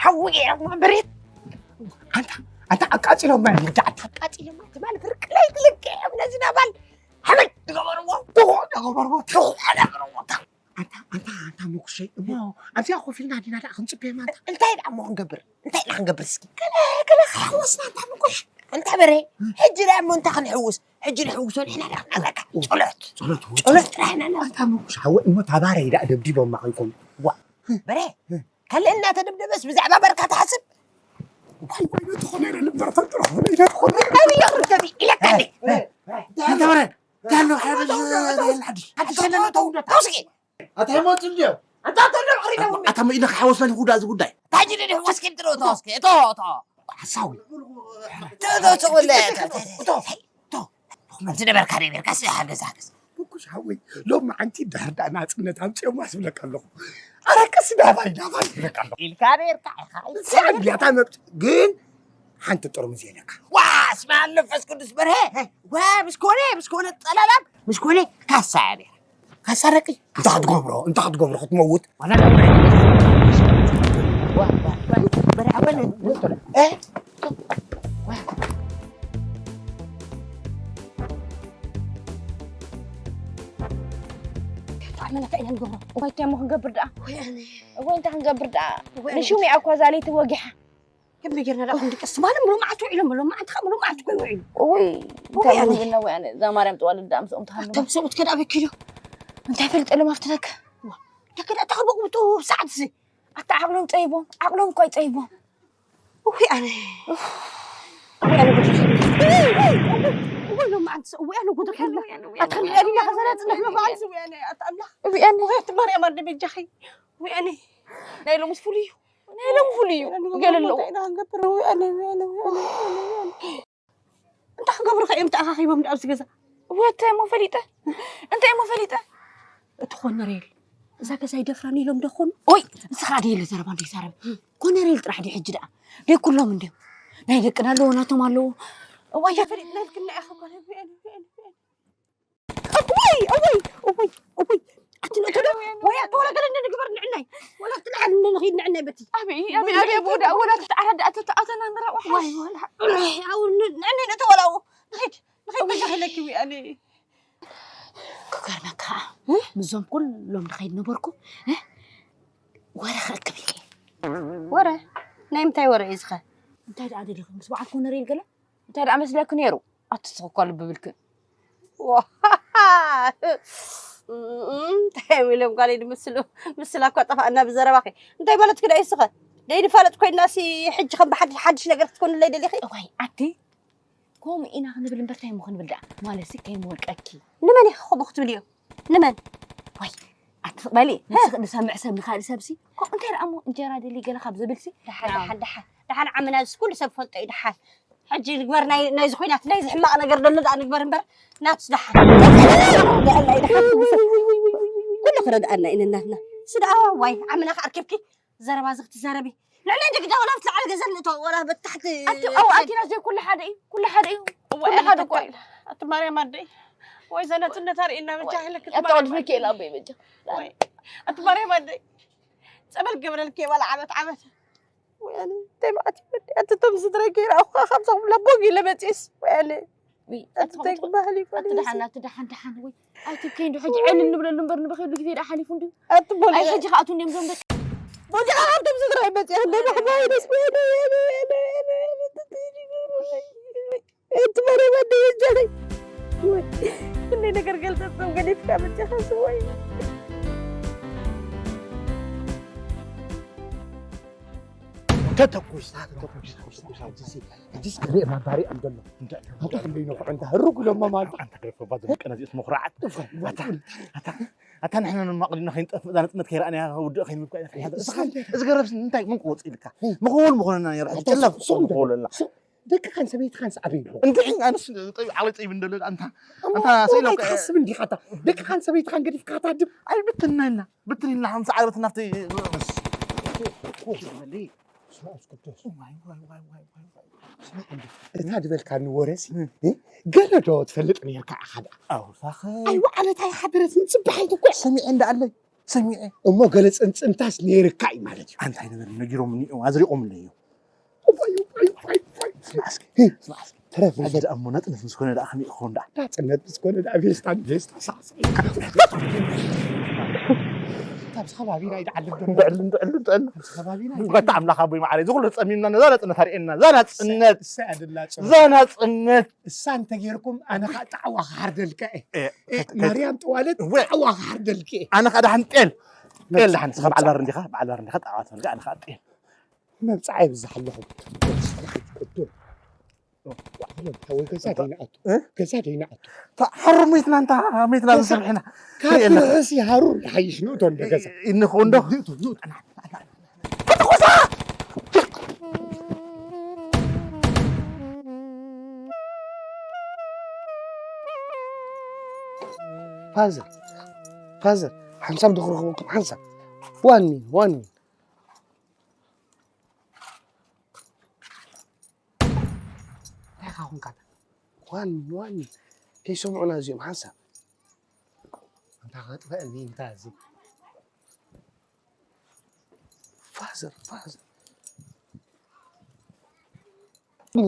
ኣውየ መበሬት ኣንታ ኣንታ ኣቃጺሎም ማለት ይዳዓት ኣቃጺሎም ማለት ማለት ፍርቅ ላይ ትልቅ ነዚ ነባል ሓመድ ትገበርዎ ትኾ ትገበርዎ ትኾ ትገበርዎ ኣንታ ኣንታ ኣንታ ምኩሸይ እሞ ኣብዚኣ ኮፍ ኢልና ዲና ደኣ ክንጽበዮም ኣንታ እንታይ ደኣ እሞ ክንገብር እንታይ ደኣ ክንገብር እስኪ ከለ ከለ ሓወስና ኣንታ ምኩሽ ኣንታ በረ ሕጂ ደኣ እሞ እንታይ ክንሕውስ ሕጂ ንሕውሶ ንሕና ደኣ ክንዓብረካ ጸሎት ጸሎት ጸሎት ጥራሕ ኢና ኣንታ ምኩሽ ሓወ እሞ ታባረይ ደኣ ደብዲቦማ ከይኮኑ ዋ በረ ካልእ እናተደብደበስ ብዛዕባ በርካ ትሓስብ ዋይ ዋይ ነቲ ኮነ ኢለ ልበር ፈጥሮ ኮነ ኢለ ኮነ ኣበይ ይኽርከብ ኢለካኒ እንተ ወረ ዳሎ ሓበል ሓድሽ ሓድሽ ከለና ተውዶ ተውስኪ ኣታ ይሞት እንዲዮ ኣታ ተሎ ቅሪና ኣታ መኢለ ክሓወስና ይኹዳ እዚ ጉዳይ ታጂ ደዲ ወስኪ ትሮ ተወስኪ እቶ እቶ ሓሳዊ ተወለ እቶ ዝነበርካ ነቢርካ ሲ ሓገዝ ሓገዝ ምኩሽ ሓወይ ሎም መዓንቲ ድሕር ዳ ናፅነት ኣምፅኦማ ስብለካ ኣለኹ ኣረ ቀስ ዳባይ ዳባይ ስብለካ ኣለኹ ኢልካ ነርካ ኢኻ ስዕብ ያታ መብት ግን ሓንቲ ጥርሙዝ የለካ ዋ ስማ መንፈስ ቅዱስ በርሀ ዋ ምስ ኮነ ምስ ኮነ ጠላላም ምስ ኮነ ካሳ እያ ነይራ ካሳ ረቂ እንታይ ክትገብሮ እንታይ ክትገብሮ ክትመውት ዋላ ዋ ዋ ዋ በርሀ ኣበለ እ ኣመና እንታይ ኢና ንገብሮ እዋይ እንታይ እሞ ክንገብር ደኣ እዋይ እንታይ ክንገብር ደኣ ንሹም እያ እኳ እዛ ለይቲ ወጊሓ ከመይ ጌርና ደኣ ክንድቅስ ማለት ምሉእ መዓልቲ ውዒሎም ምሉእ መዓልቲ ከዓ ምሉእ መዓልቲ እኮ ይውዒሉ እውይ እንታይ እውይ፣ ኣነ። ምግብና ወይ ኣነ እዛ ማርያም ጥዋል ደኣ ምስኦም ትሃሉ ኣቶም ሰብኡት ከዳ በኪዶ እንታይ ፈልጠሎም ኣብቲ ደገ ደገ ደኣ ተኸበቁ ብጡ ሰዓት እዚ ኣታ ዓቕሎም ጠይቦም ዓቕሎም እኳ ይጠይቦም እውይ ኣነ እውይ ኣነ ጉድ እውይ ሎም መዓልቲ እውይ ኣነ ጉድ ከላ ኣታ ሊያ ሊያ ከዘና ጽነሕ ሎም መዓልቲ እውይ ኣነ ኣታ ኣምላኽ እውይ ኣነ እውይ ኣቲ ማርያም ኣደ በጃኺ እውይ ኣነ ናይ ሎምስ ፍሉይ እዩ ናይ ሎም ፍሉይ እዩ ገለ ኣለዎ እንታይ ኢና ክንገብር እውይ ኣነ እውይ ኣነ እውይ ኣነ እንታይ ክገብሩ ከ እዮም ተኣኻኺቦም ኣብዚ ገዛ ወታይ እሞ ፈሊጠ እንታይ እሞ ፈሊጠ እቲ ኮነሬል እዛ ገዛ ይደፍራኒ ኢሎም ዶ ኾኑ ኦይ ንስኻ ደየለ ዘረባ እንዶ ይዛረብ ኮነሬል ጥራሕ ድዩ ሕጂ ደኣ ደይ ኩሎም እንድዮም ናይ ደቅና ኣለዎ ናቶም ኣለዎ እዋይ ፈሊጥና ኢልክና ኢኻ ጓል እወይ እወይ እወይ እወይ ኣቲ ነቶ ዶ ወይ ኣቲ ወላ ገለ እንደ ንግበር ንዕናይ ወላ ኣብቲ ንዓል እንደ ንኺድ ንዕናይ በቲ ኣበይ ኣበይ ኣበይ ኣቦ ደኣ ወላ ትትዓረዳ ኣተተኣተና ንረዋ ወይ ወላ ኣው ንዕናይ ነቶ ወላ ንኺድ ንኺድ በጃኺ ኢለኪ ዊኣኒ ክገርመካ ምዞም ኩሎም ንኸይድ ነበርኩ ወረ ክእክብ ኢለ ወረ ናይ ምንታይ ወረ እዩ ዝኸ እንታይ ደኣ ደሊኹ ምስ በዓል ኮነሬል ገለ እንታይ ደኣ መስለኪ ነይሩ ኣቲ ስኽ እኳ ልቢ ብልክን እንታይ እዮም ኢሎም ጓለይ ድምስሉ ምስላ እኳ ጠፋእና ብዘረባኺ እንታይ በለትኪ ደኣ ይስኸ ደይ ንፋለጥ ኮይና ሲ ሕጂ ከም ብሓድሽ ሓድሽ ነገር ክትኮንለይ ደሊኺ እዋይ ኣቲ ከምኡ ኢና ክንብል እምበር እንታይ እሞ ክንብል ደኣ ማለትሲ ከይምወቀኪ ንመን ኢኺ ከምኡ ክትብልዮ ንመን ወይ ኣትቕበሊ ንስኺ ንሰምዕ ሰብ ንኻልእ ሰብሲ ከምኡ እንታይ ደኣ እሞ እንጀራ ደሊ ገለ ካብ ዝብልሲ ደሓን ደሓን ደሓን ደሓን ዓመና ዝስ ኩሉ ሰብ ፈልጦ እዩ ደሓን ሕጂ ንግበር ናይ ናይዚ ኩናት ናይዚ ሕማቕ ነገር ደሎ ደኣ ንግበር እምበር ናትስ ደሓን ደኣና እዩ ደሓን ኩሉ ሰብ ኩሉ ክረድኣና እዩ ነናትና እሱ ደኣ ዋይ ዓመና ከኣርኪብኪ ዘረባ እዚ ክትዛረቢ ንዕና እንደ ግዳ ወላ ብትለዓለ ገዛ ንእቶ ወላ በታሕቲ ኣቲ ኣው ኣቲና ዘይ ኩሉ ሓደ እዩ ኩሉ ሓደ እዩ ኩሉ ሓደ እኮ እዩ ኣቲ ማርያም ኣደይ ወይ ዘነትነት ኣርእና ብቻ ክልክት ኣታ ወልፍኪ ኢላ ኣቦይ በጃ ኣቲ ማርያም ኣደይ ጸበል ገብረልኪ ወላ ዓመት ዓመት ወያነ እንታይ ማለት እዩ ኣቲ ቶም ስድረይ ከይረኣኹ ካብዞም ለቦግ ኢለ መፅስ ወያነ ኣቲ እንታይ ክበሃል ይኮን ኣቲ ደሓን ኣቲ ደሓን ደሓን ወይ ኣይትብከይ እንዶ ሕጂ ዕል እንብለሉ እምበር ንበኸሉ ግዜ ደኣ ሓሊፉ እንድዩ ኣቲ ቦሊ ኣይ ሕጂ ከኣቱ እንድዮም ዞም ደቂ ቦሊ ኣብቶም ስድራይ መፅያ እንደ ማሕባይ ደስ ወያነ ወያነ ወያነ ወያነ ወያነ እቲ መረብ ኣደይ እጃለይ እንደ ነገር ገልጠጥም ገሊፍካ መፅኻ ስወይ ተተኩስ ተተኩስ ተተኩስ ሕጂስ ክልእ ማባሪኦም ዘሎ እንታይ ክንደይ ነኹ እንተ ህሩግ ኢሎሞ ማለት ኣንተ ገረፈባ ዝምቀነ እዚኦስ መኹራዓት ኣታ ኣታ ኣታ ንሕና ንማቕሊና ከይንጠፍእ እዛ ነፅነት ከይረኣናያ ውድእ ከይንብል እኳ ኢና ፍርያት እስኻ እዚ ገረብስ እንታይ ምን ክወፅ ኢልካ ምኽውል ምኾነና ነይሩ ሕጂ ጨለፍ ክኸውን ክኸውለልና ደቅኻን ሰበይትኻን ሰዓበ ይብሎ እንድዒ ኣነስ ጠቢብ ዓቕሊ ጠቢብ እንደሎ ኣንታ ኣንታ ሰይሎ እንታይ ትሓስብ እንዲኻ ኣታ ደቅኻን ሰበይትኻን ገዲፍካ ታድም ኣይብትንና ኢልና ብትን ኢልና ከም ሰዓበትና ኣብቲ ስማስ ቅዱስ እታ ዝበልካኒ ወረሲ ገለ ዶ ትፈልጥ ነርካ ኢኻ ደኣ ኣውሳኸ ኣይዋ ዓመት ኣይሓደረትን ጽባሒት እኮ ሰሚዐ እንዳ ኣለይ ሰሚዐ። እሞ ገለ ጽንጽንታስ ነይርካ እዩ ማለት እዩ። ኣንታይ ነበረ ነጊሮምኒ እዮም፣ ኣዝሪቖምለይ እዮም። እዋይ፣ እዋይ፣ እዋይ፣ እዋይ። ስማዕ እስኪ፣ ስማዕ እስኪ። ተረፍ፣ ኣዚ ደኣ እሞ ናጽነት ምስ ኮነ ደኣ ከመይ ክኸውን ደኣ? ናጽነት ምስ ኮነ ደኣ ፌስታን ፌስታ ሳዕሳዕ። ካብዚ ከባቢና ይድዓል ዶ? እንድዕል፣ እንድዕል፣ እንድዕል። ካብዚ ከባቢና ይድዓል። በታ ኣምላኽ ኣቦይ መዓረይ፣ እዚ ኩሉ ጸሚምና፣ ነዛ ናጽነት ኣርእየና፣ እዛ ናጽነት። እሳ፣ እሳ እያ ድላ ጽምዶ። እዛ ናጽነት። እሳ እንተጌርኩም፣ ኣነ ኸኣ ጣዕዋ ክሓርደልካ እየ። እ፣ እ፣ ከት-፣ ከት-፣ ማርያም ጠዋለት እወ። ጣዕዋ ክሓርደልኪ እየ። ኣነ ኸኣ ደሓን ጤል። ጤል ደሓን፣ ንስኻ በዓል ባር እንዲኻ፣ በዓል ባር እንዲኻ፣ ጣዕዋ ትበልካ፣ ኣነ ኸኣ ጤል። መብጽዓ ይብዝሓ ኣለኹም። ቅዱም። ወይ ገዛ ደይንኣቱ። እ? ገዛ ደይንኣቱ። ታ-፣ ሓሩር ሞይትና እንታ፣ ሞይትና ገዛ ዝሰርሕና። ካብ ርሕሲ ሃሩር ይሓይሽ፣ ንእቶ እንደ ገዛ። እ-፣ ንእቶ፣ ንእቶ። ፋዘር፣ ፋዘር፣ ሓንሳብ ዶ ክረኽበኩም፣ ሓንሳብ። ዋን ሚን፣ ዋን ሚን። እንታይ ኢኻ ኹንካ? ዋን ሚን፣ ዋን ሚን። ከይሰምዑና እዚኦም ሓንሳብ። ኣንታ ኸጥፍአኒ እንታ እዚ። ፋዘር፣ ፋዘር።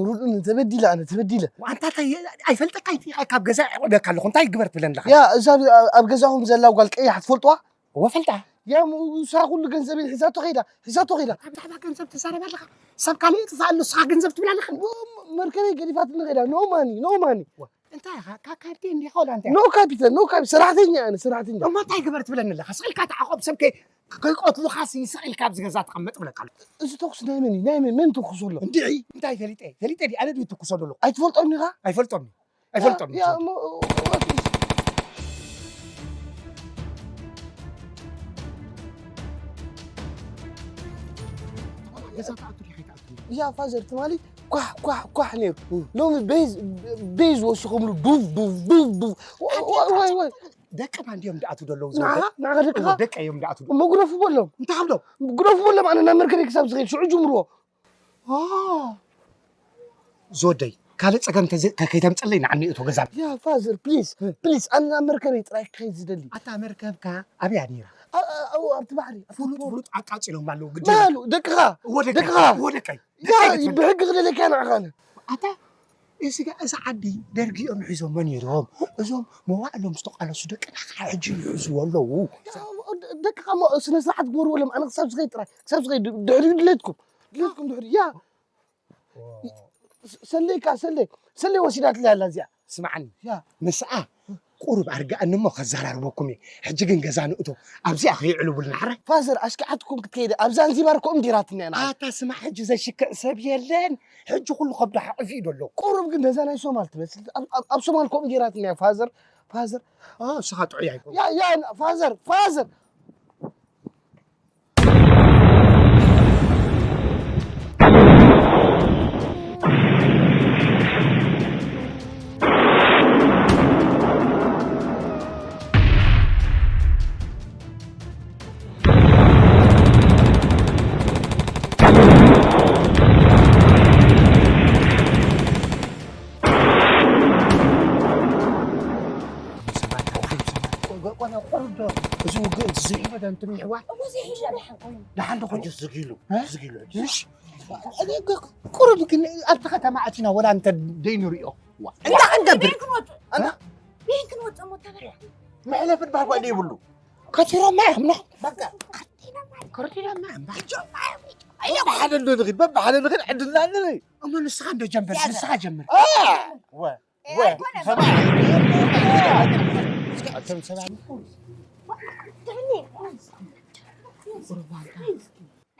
ርድኡኒ፣ ተበዲለ ኣነ፣ ተበዲለ። ኣንታ እንታይ ኣይፈልጠካ፣ ኣይጥይቃ፣ ካብ ገዛ ይዕቆደካ ኣለኹ። እንታይ ግበር ትብለኒ ኣለኻ? ያ፣ እዛ ኣብ፣ ኣብ ገዛኹም ዘላ ጓል ቀያሕ ትፈልጥዋ? እወ፣ ፈልጣ። ያ፣ ም-፣ እሳ ኩሉ ገንዘበይ ሒዛቶ ኸይዳ፣ ሒዛቶ ኸይዳ። እንታይ ብዛዕባ ገንዘብ ትዛረብ ኣለኻ? ሰብ ካልእ ይጥፋእ ኣሎ፣ ንስኻ ገንዘብ ትብል ኣለኻ? ም-፣ ም-፣ መርከበይ ገዲፋትኒ ኸይዳ። ኖ ማኒ፣ ኖ ማኒ። እወ፣ እንታይ ኢኻ? ካ-፣ ካፕቴን ዲኻ ወላ እንታይ? ኖ ካፒታን፣ ኖ ካፒ-፣ ሰራሕተኛ ኣነ፣ ሰራሕተኛ። እሞ እንታይ ግበር ትብለኒ ኣለኻ? ስቕ ኢልካ ተዓቖብ፣ ሰብ ከይ-፣ ከይቀትሉኻሲ ስቕ ኢልካ ኣብዚ ገዛ ተቐመጥ እብለካ ኣለኹ። እዚ ተኩሲ ናይ መን እዩ? ናይ መን? መን ትኩሶ ኣሎ? እንድዒ፣ እንታይ ፈሊጠ? ፈሊጠ ድየ? ኣነ ድዩ ትኩሶ ዘለኹ? ኣይትፈልጦን ኢኻ? ኣይፈልጦን። ኣይፈልጦን። ያ፣ ያ፣ እሞ፣ ገዛ ትኣቱ ዲኻ ኣይትኣቱን? ያ፣ ፋዘር ትማሊ ኳሕ፣ ኳሕ፣ ኳሕ ነይሩ። እም። ሎሚ ቤዝ፣ ቤዝ ወሲኹምሉ ዱፍ፣ ዱፍ፣ ዱፍ፣ ዱፍ። ዋ-፣ ዋ-፣ ዋይ፣ ዋይ። ደቅና እንድዮም ዝኣትዉ ዘለዉ ንዓ-፣ ዝወደድ? ንዓኻ ደቅኻ? እዎ፣ ደቀይ እዮም ዝኣትዉ። እሞ ግደፉ በሎም። እንታይ ሃብሎም? ግደፉ በሎም፣ ኣነ ናብ መርከበይ ክሳብ ዝኸይድ ሽዑ ጅምርዎ። ኦ። ዝወደይ፣ ካልእ ጸገም ተዘ-፣ ከ-፣ ከይተምጽለይ ንዓኒ እቶ ገዛ። ያ ፋዘር፣ ፕሊዝ፣ እ። ፕሊዝ፣ ኣነ ናብ መርከበይ ጥራይ ክኸይድ ዝደሊ። ኣታ መርከብካ ኣበያ ነይራ? ኣ-፣ ኣ-፣ ኣብኡ ኣብቲ ባሕሪ፣ ኣብቲ ፍሉጥ፣ ፖርት። ፍሉጥ ኣቃጺሎም ኣለዉ፣ ግዲ ማሉ፣ የብልካ። ደቅኻ፣ እዎ ደቀይ፣ ደቅኻ። እዎ ደቀይ። ያ፣ ደቀይ፣ ደቀይ። ብሕጊ ክደልየካ ንዓኻ ኣነ። ኣታ፣ እዚ ጋ-፣ እዚ ዓዲ ደርጊ እዮም ሒዞሞ ነይሮም። እዞም መዋእሎም ዝተቓለሱ ደቅና ከዓ ሕጂ ይሕዝዎ ኣለዉ። ያ፣ ደ-፣ ደቅኻ እሞ ስነ ስርዓት ግበርዎ ሎም፣ ኣነ ክሳብ ዝኸይድ ጥራይ፣ ክሳብ ዝኸይድ ድ-፣ ድሕሪኡ ድሌትኩም፣ ድሌትኩም ድሕሪኡ። ያ። ስ-፣ ሰለይካ፣ ሰለይ፣ ሰለይ ወሲዳትለይ ኣላ እዚኣ። ስምዓኒ፣ ያ። ምስኣ ቁሩብ ኣርግኣኒ እሞ ከዘራርበኩም እየ። ሕጂ ግን ገዛ ንእቶ። ኣብዚኣ ከይዕልቡልና፣ ሕራይ። ፋዘር፣ ኣሽኪዓትኩም ክትከይደ፣ ኣብ ዛንዚባር ኮም ዲራትና ኢና። ኣታ ስማዕ፣ ሕጂ ዘሽክዕ ሰብ የለን። ሕጂ ኩሉ ከብዱ ሓቒፉ እዩ ዘሎ። ቁሩብ ግን ነዛ ናይ ሶማል ትመስል። ኣብ፣ ኣብ፣ ኣብ ሶማል ኮም ዲራትና እያ፣ ፋዘር፣ ፋዘር። ኦ፣ ንስኻ ጥዑይ ኣይኮንካ። ያ፣ ያ፣ ፋዘር፣ ፋዘር። ሰባት ተባሂሉ ሰባት። ቆይ፣ ቆይ፣ ቆይ፣ ቁሩብ ዶ እዚ ውግእ እዚ ዘይሕወ ዶ እንትን ይሕዋ? እሞ ዘይሕወ ደሓን ኮይኑ። ደሓን ዶ ኮይኑ? ሕጂ ዝጊሉ፣ እ? ዝጊሉ ሕጂ። እሺ። እኔ እኮ ቁሩብ ግን ኣብቲ ከተማ ኣቲና ወላ እንተ ደይንሪኦ። ዋ፣ እንታይ ክንገብር? ቤት ክንወጽእ። ኣና? ቤት ክንወጽእ እሞ ተበል። መሕለፊ ድባል እኳ ዘይብሉ። ከቲሮማ እዮም፣ ኖ? በቃ። ከቲሮማ እዮም። ከቲሮማ እዮም። በብሓደ እንዶ ንኺድ፣ በብሓደ ንኺድ፣ ዕድልና ንርኢ። እሞ ንስኻ እንዶ ጀምር፣ ንስኻ ጀምር። አ! ወ-፣ ወ-፣ ሰብኣይ። ኣቶም ሰብኣይ።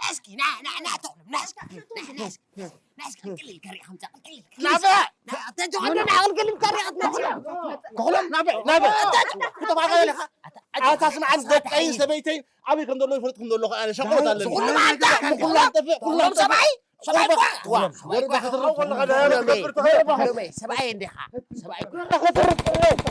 እስኪ፣ ና፣ ና፣ ና፣ ተቕልም፣ ና እስኪ፣ ና፣ ና፣ ና እስኪ፣ ና እስኪ፣ ቅልል ከሪእኻ ምጻእ፣ ቅልል፣ ቅልል። ናበ! ና፣ ተጆ፣ ና፣ ቅልል ከሪእኻ ትመጽእ። ክኹሎም፣ ናበ፣ ናበ። ተጆ፣ ተባባዕ ኢኻ። ኣታ ስምዓኒ፣ ደቀይ፣ ሰበይተይ ኣበይ ከም ዘሎ ይፈልጥ ከም ዘለኹ ኣነ ሸቆት ኣለኒ። ኩሉ መዓልቲ፣ ኩሉ ኣንጠፍእ፣ ኩሉ ኣንጠፍእ። ሰብኣይ እኮ። ዋ፣ ወርዳ ክትርፍ ወርዳ ክትርፍ። ሰብኣይ እንዲኻ፣ ሰብኣይ እኮ።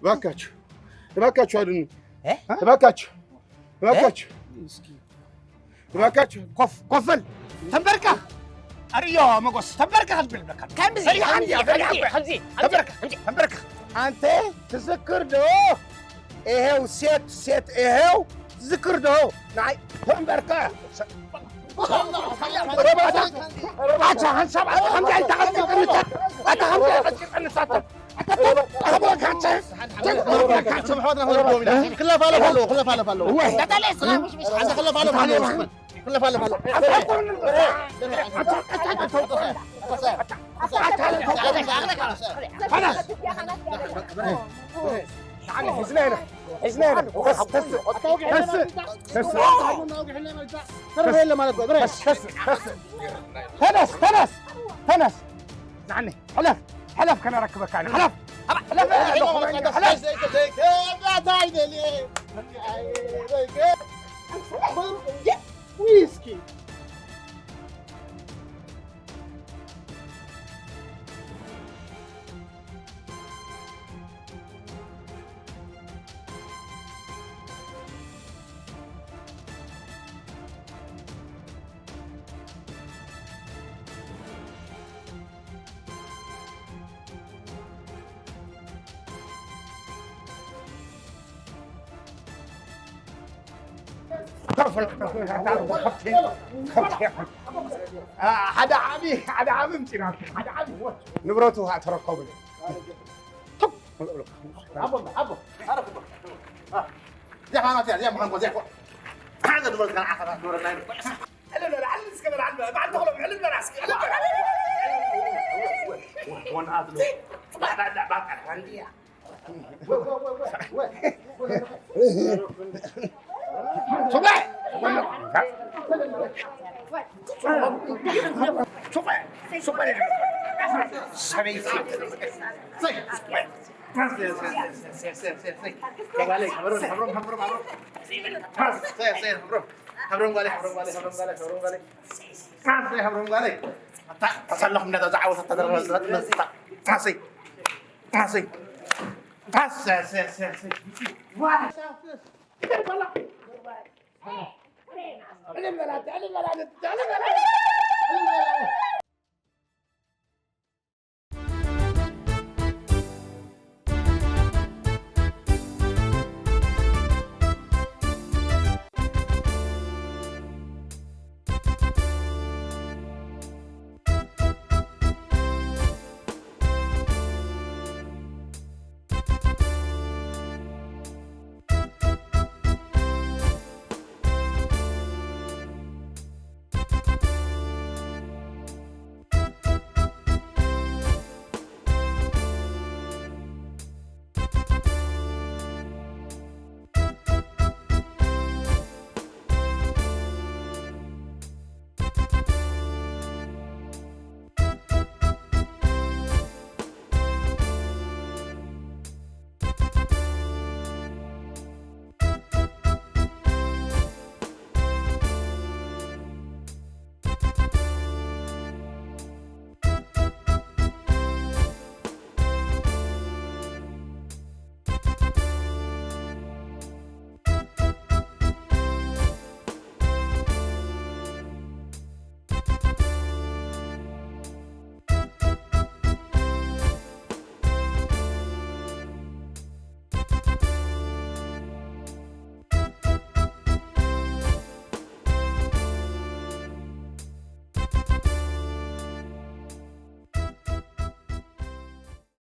እባካችሁ፣ እባካችሁ አድኑ። እ? እባካችሁ፣ እባካችሁ፣ እባካችሁ። ኮፍ፣ ኮፍ በል። ተንበርከኽ። ኣርእዮ መጎስ፣ ተንበርከኽ ዝብል በቃ። ከምዚ፣ በል፣ ከምዚ፣ ሓንቲ፣ ከምዚ፣ በል፣ ከምዚ፣ ተንበርከኽ፣ ከምዚ። ተንበርከኽ። ኣንተ ትዝክር ዶ? ይሄው ሴት፣ ሴት፣ ይሄው ትዝክር ዶ? ናይ ተንበርከኽ። ኣታ ሓንሳብ፣ ኣታ ከምዚ ኣይተቐጥቅጥንሳ። ኣታ ከምዚ ኣይተቐጥቅጥንሳ። ክለፋለፍ ኣለዎ፣ ክለፋለፍ ኣለዎ። ኣንተ ክለፋለፍ ኣለዎ። ክለፋለፍ ኣለዎ። ሒዝና ኢና፣ ሒዝና ኢና። ተስ፣ ተስ፣ ተስ፣ ተስ። ተርፍ የለ ማለት ነው። ተስ፣ ተስ፣ ተስ። ተነስ፣ ተነስ፣ ተነስ። ናኒ፣ ሕለፍ፣ ሕለፍ፣ ከነረክበካ ኢና። ሕለፍ፣ ሕለፍ፣ ሕለፍ። ዊስኪ። ሓደ ዓቢ፣ ሓደ ዓቢ ምፂና፣ ሓደ ዓቢ ንብረቱ ተረከቡ። ኣቦ፣ ኣቦ፣ ኣረ ክቦ። ዚያ ፋና ዚያ፣ ዚያ መኻን ዚያ። ሓደ ንብረት ከነዓኸና ንብረት ናይ። ዕልል በል፣ ዕልል እስከ በል፣ ዕልል በል፣ በዓል ተኽሎም፣ ዕልል በል፣ እስኪ፣ ዕልል በል። ወናት ነው። ባዳ፣ ባዳ፣ ባዳ፣ ባዳ። ተሰለኹም ነታ ዝዓወተት ተደረገ። ታሰይ፣ ታሰይ፣ ታሰይ፣ ታሰይ፣ ታሰይ።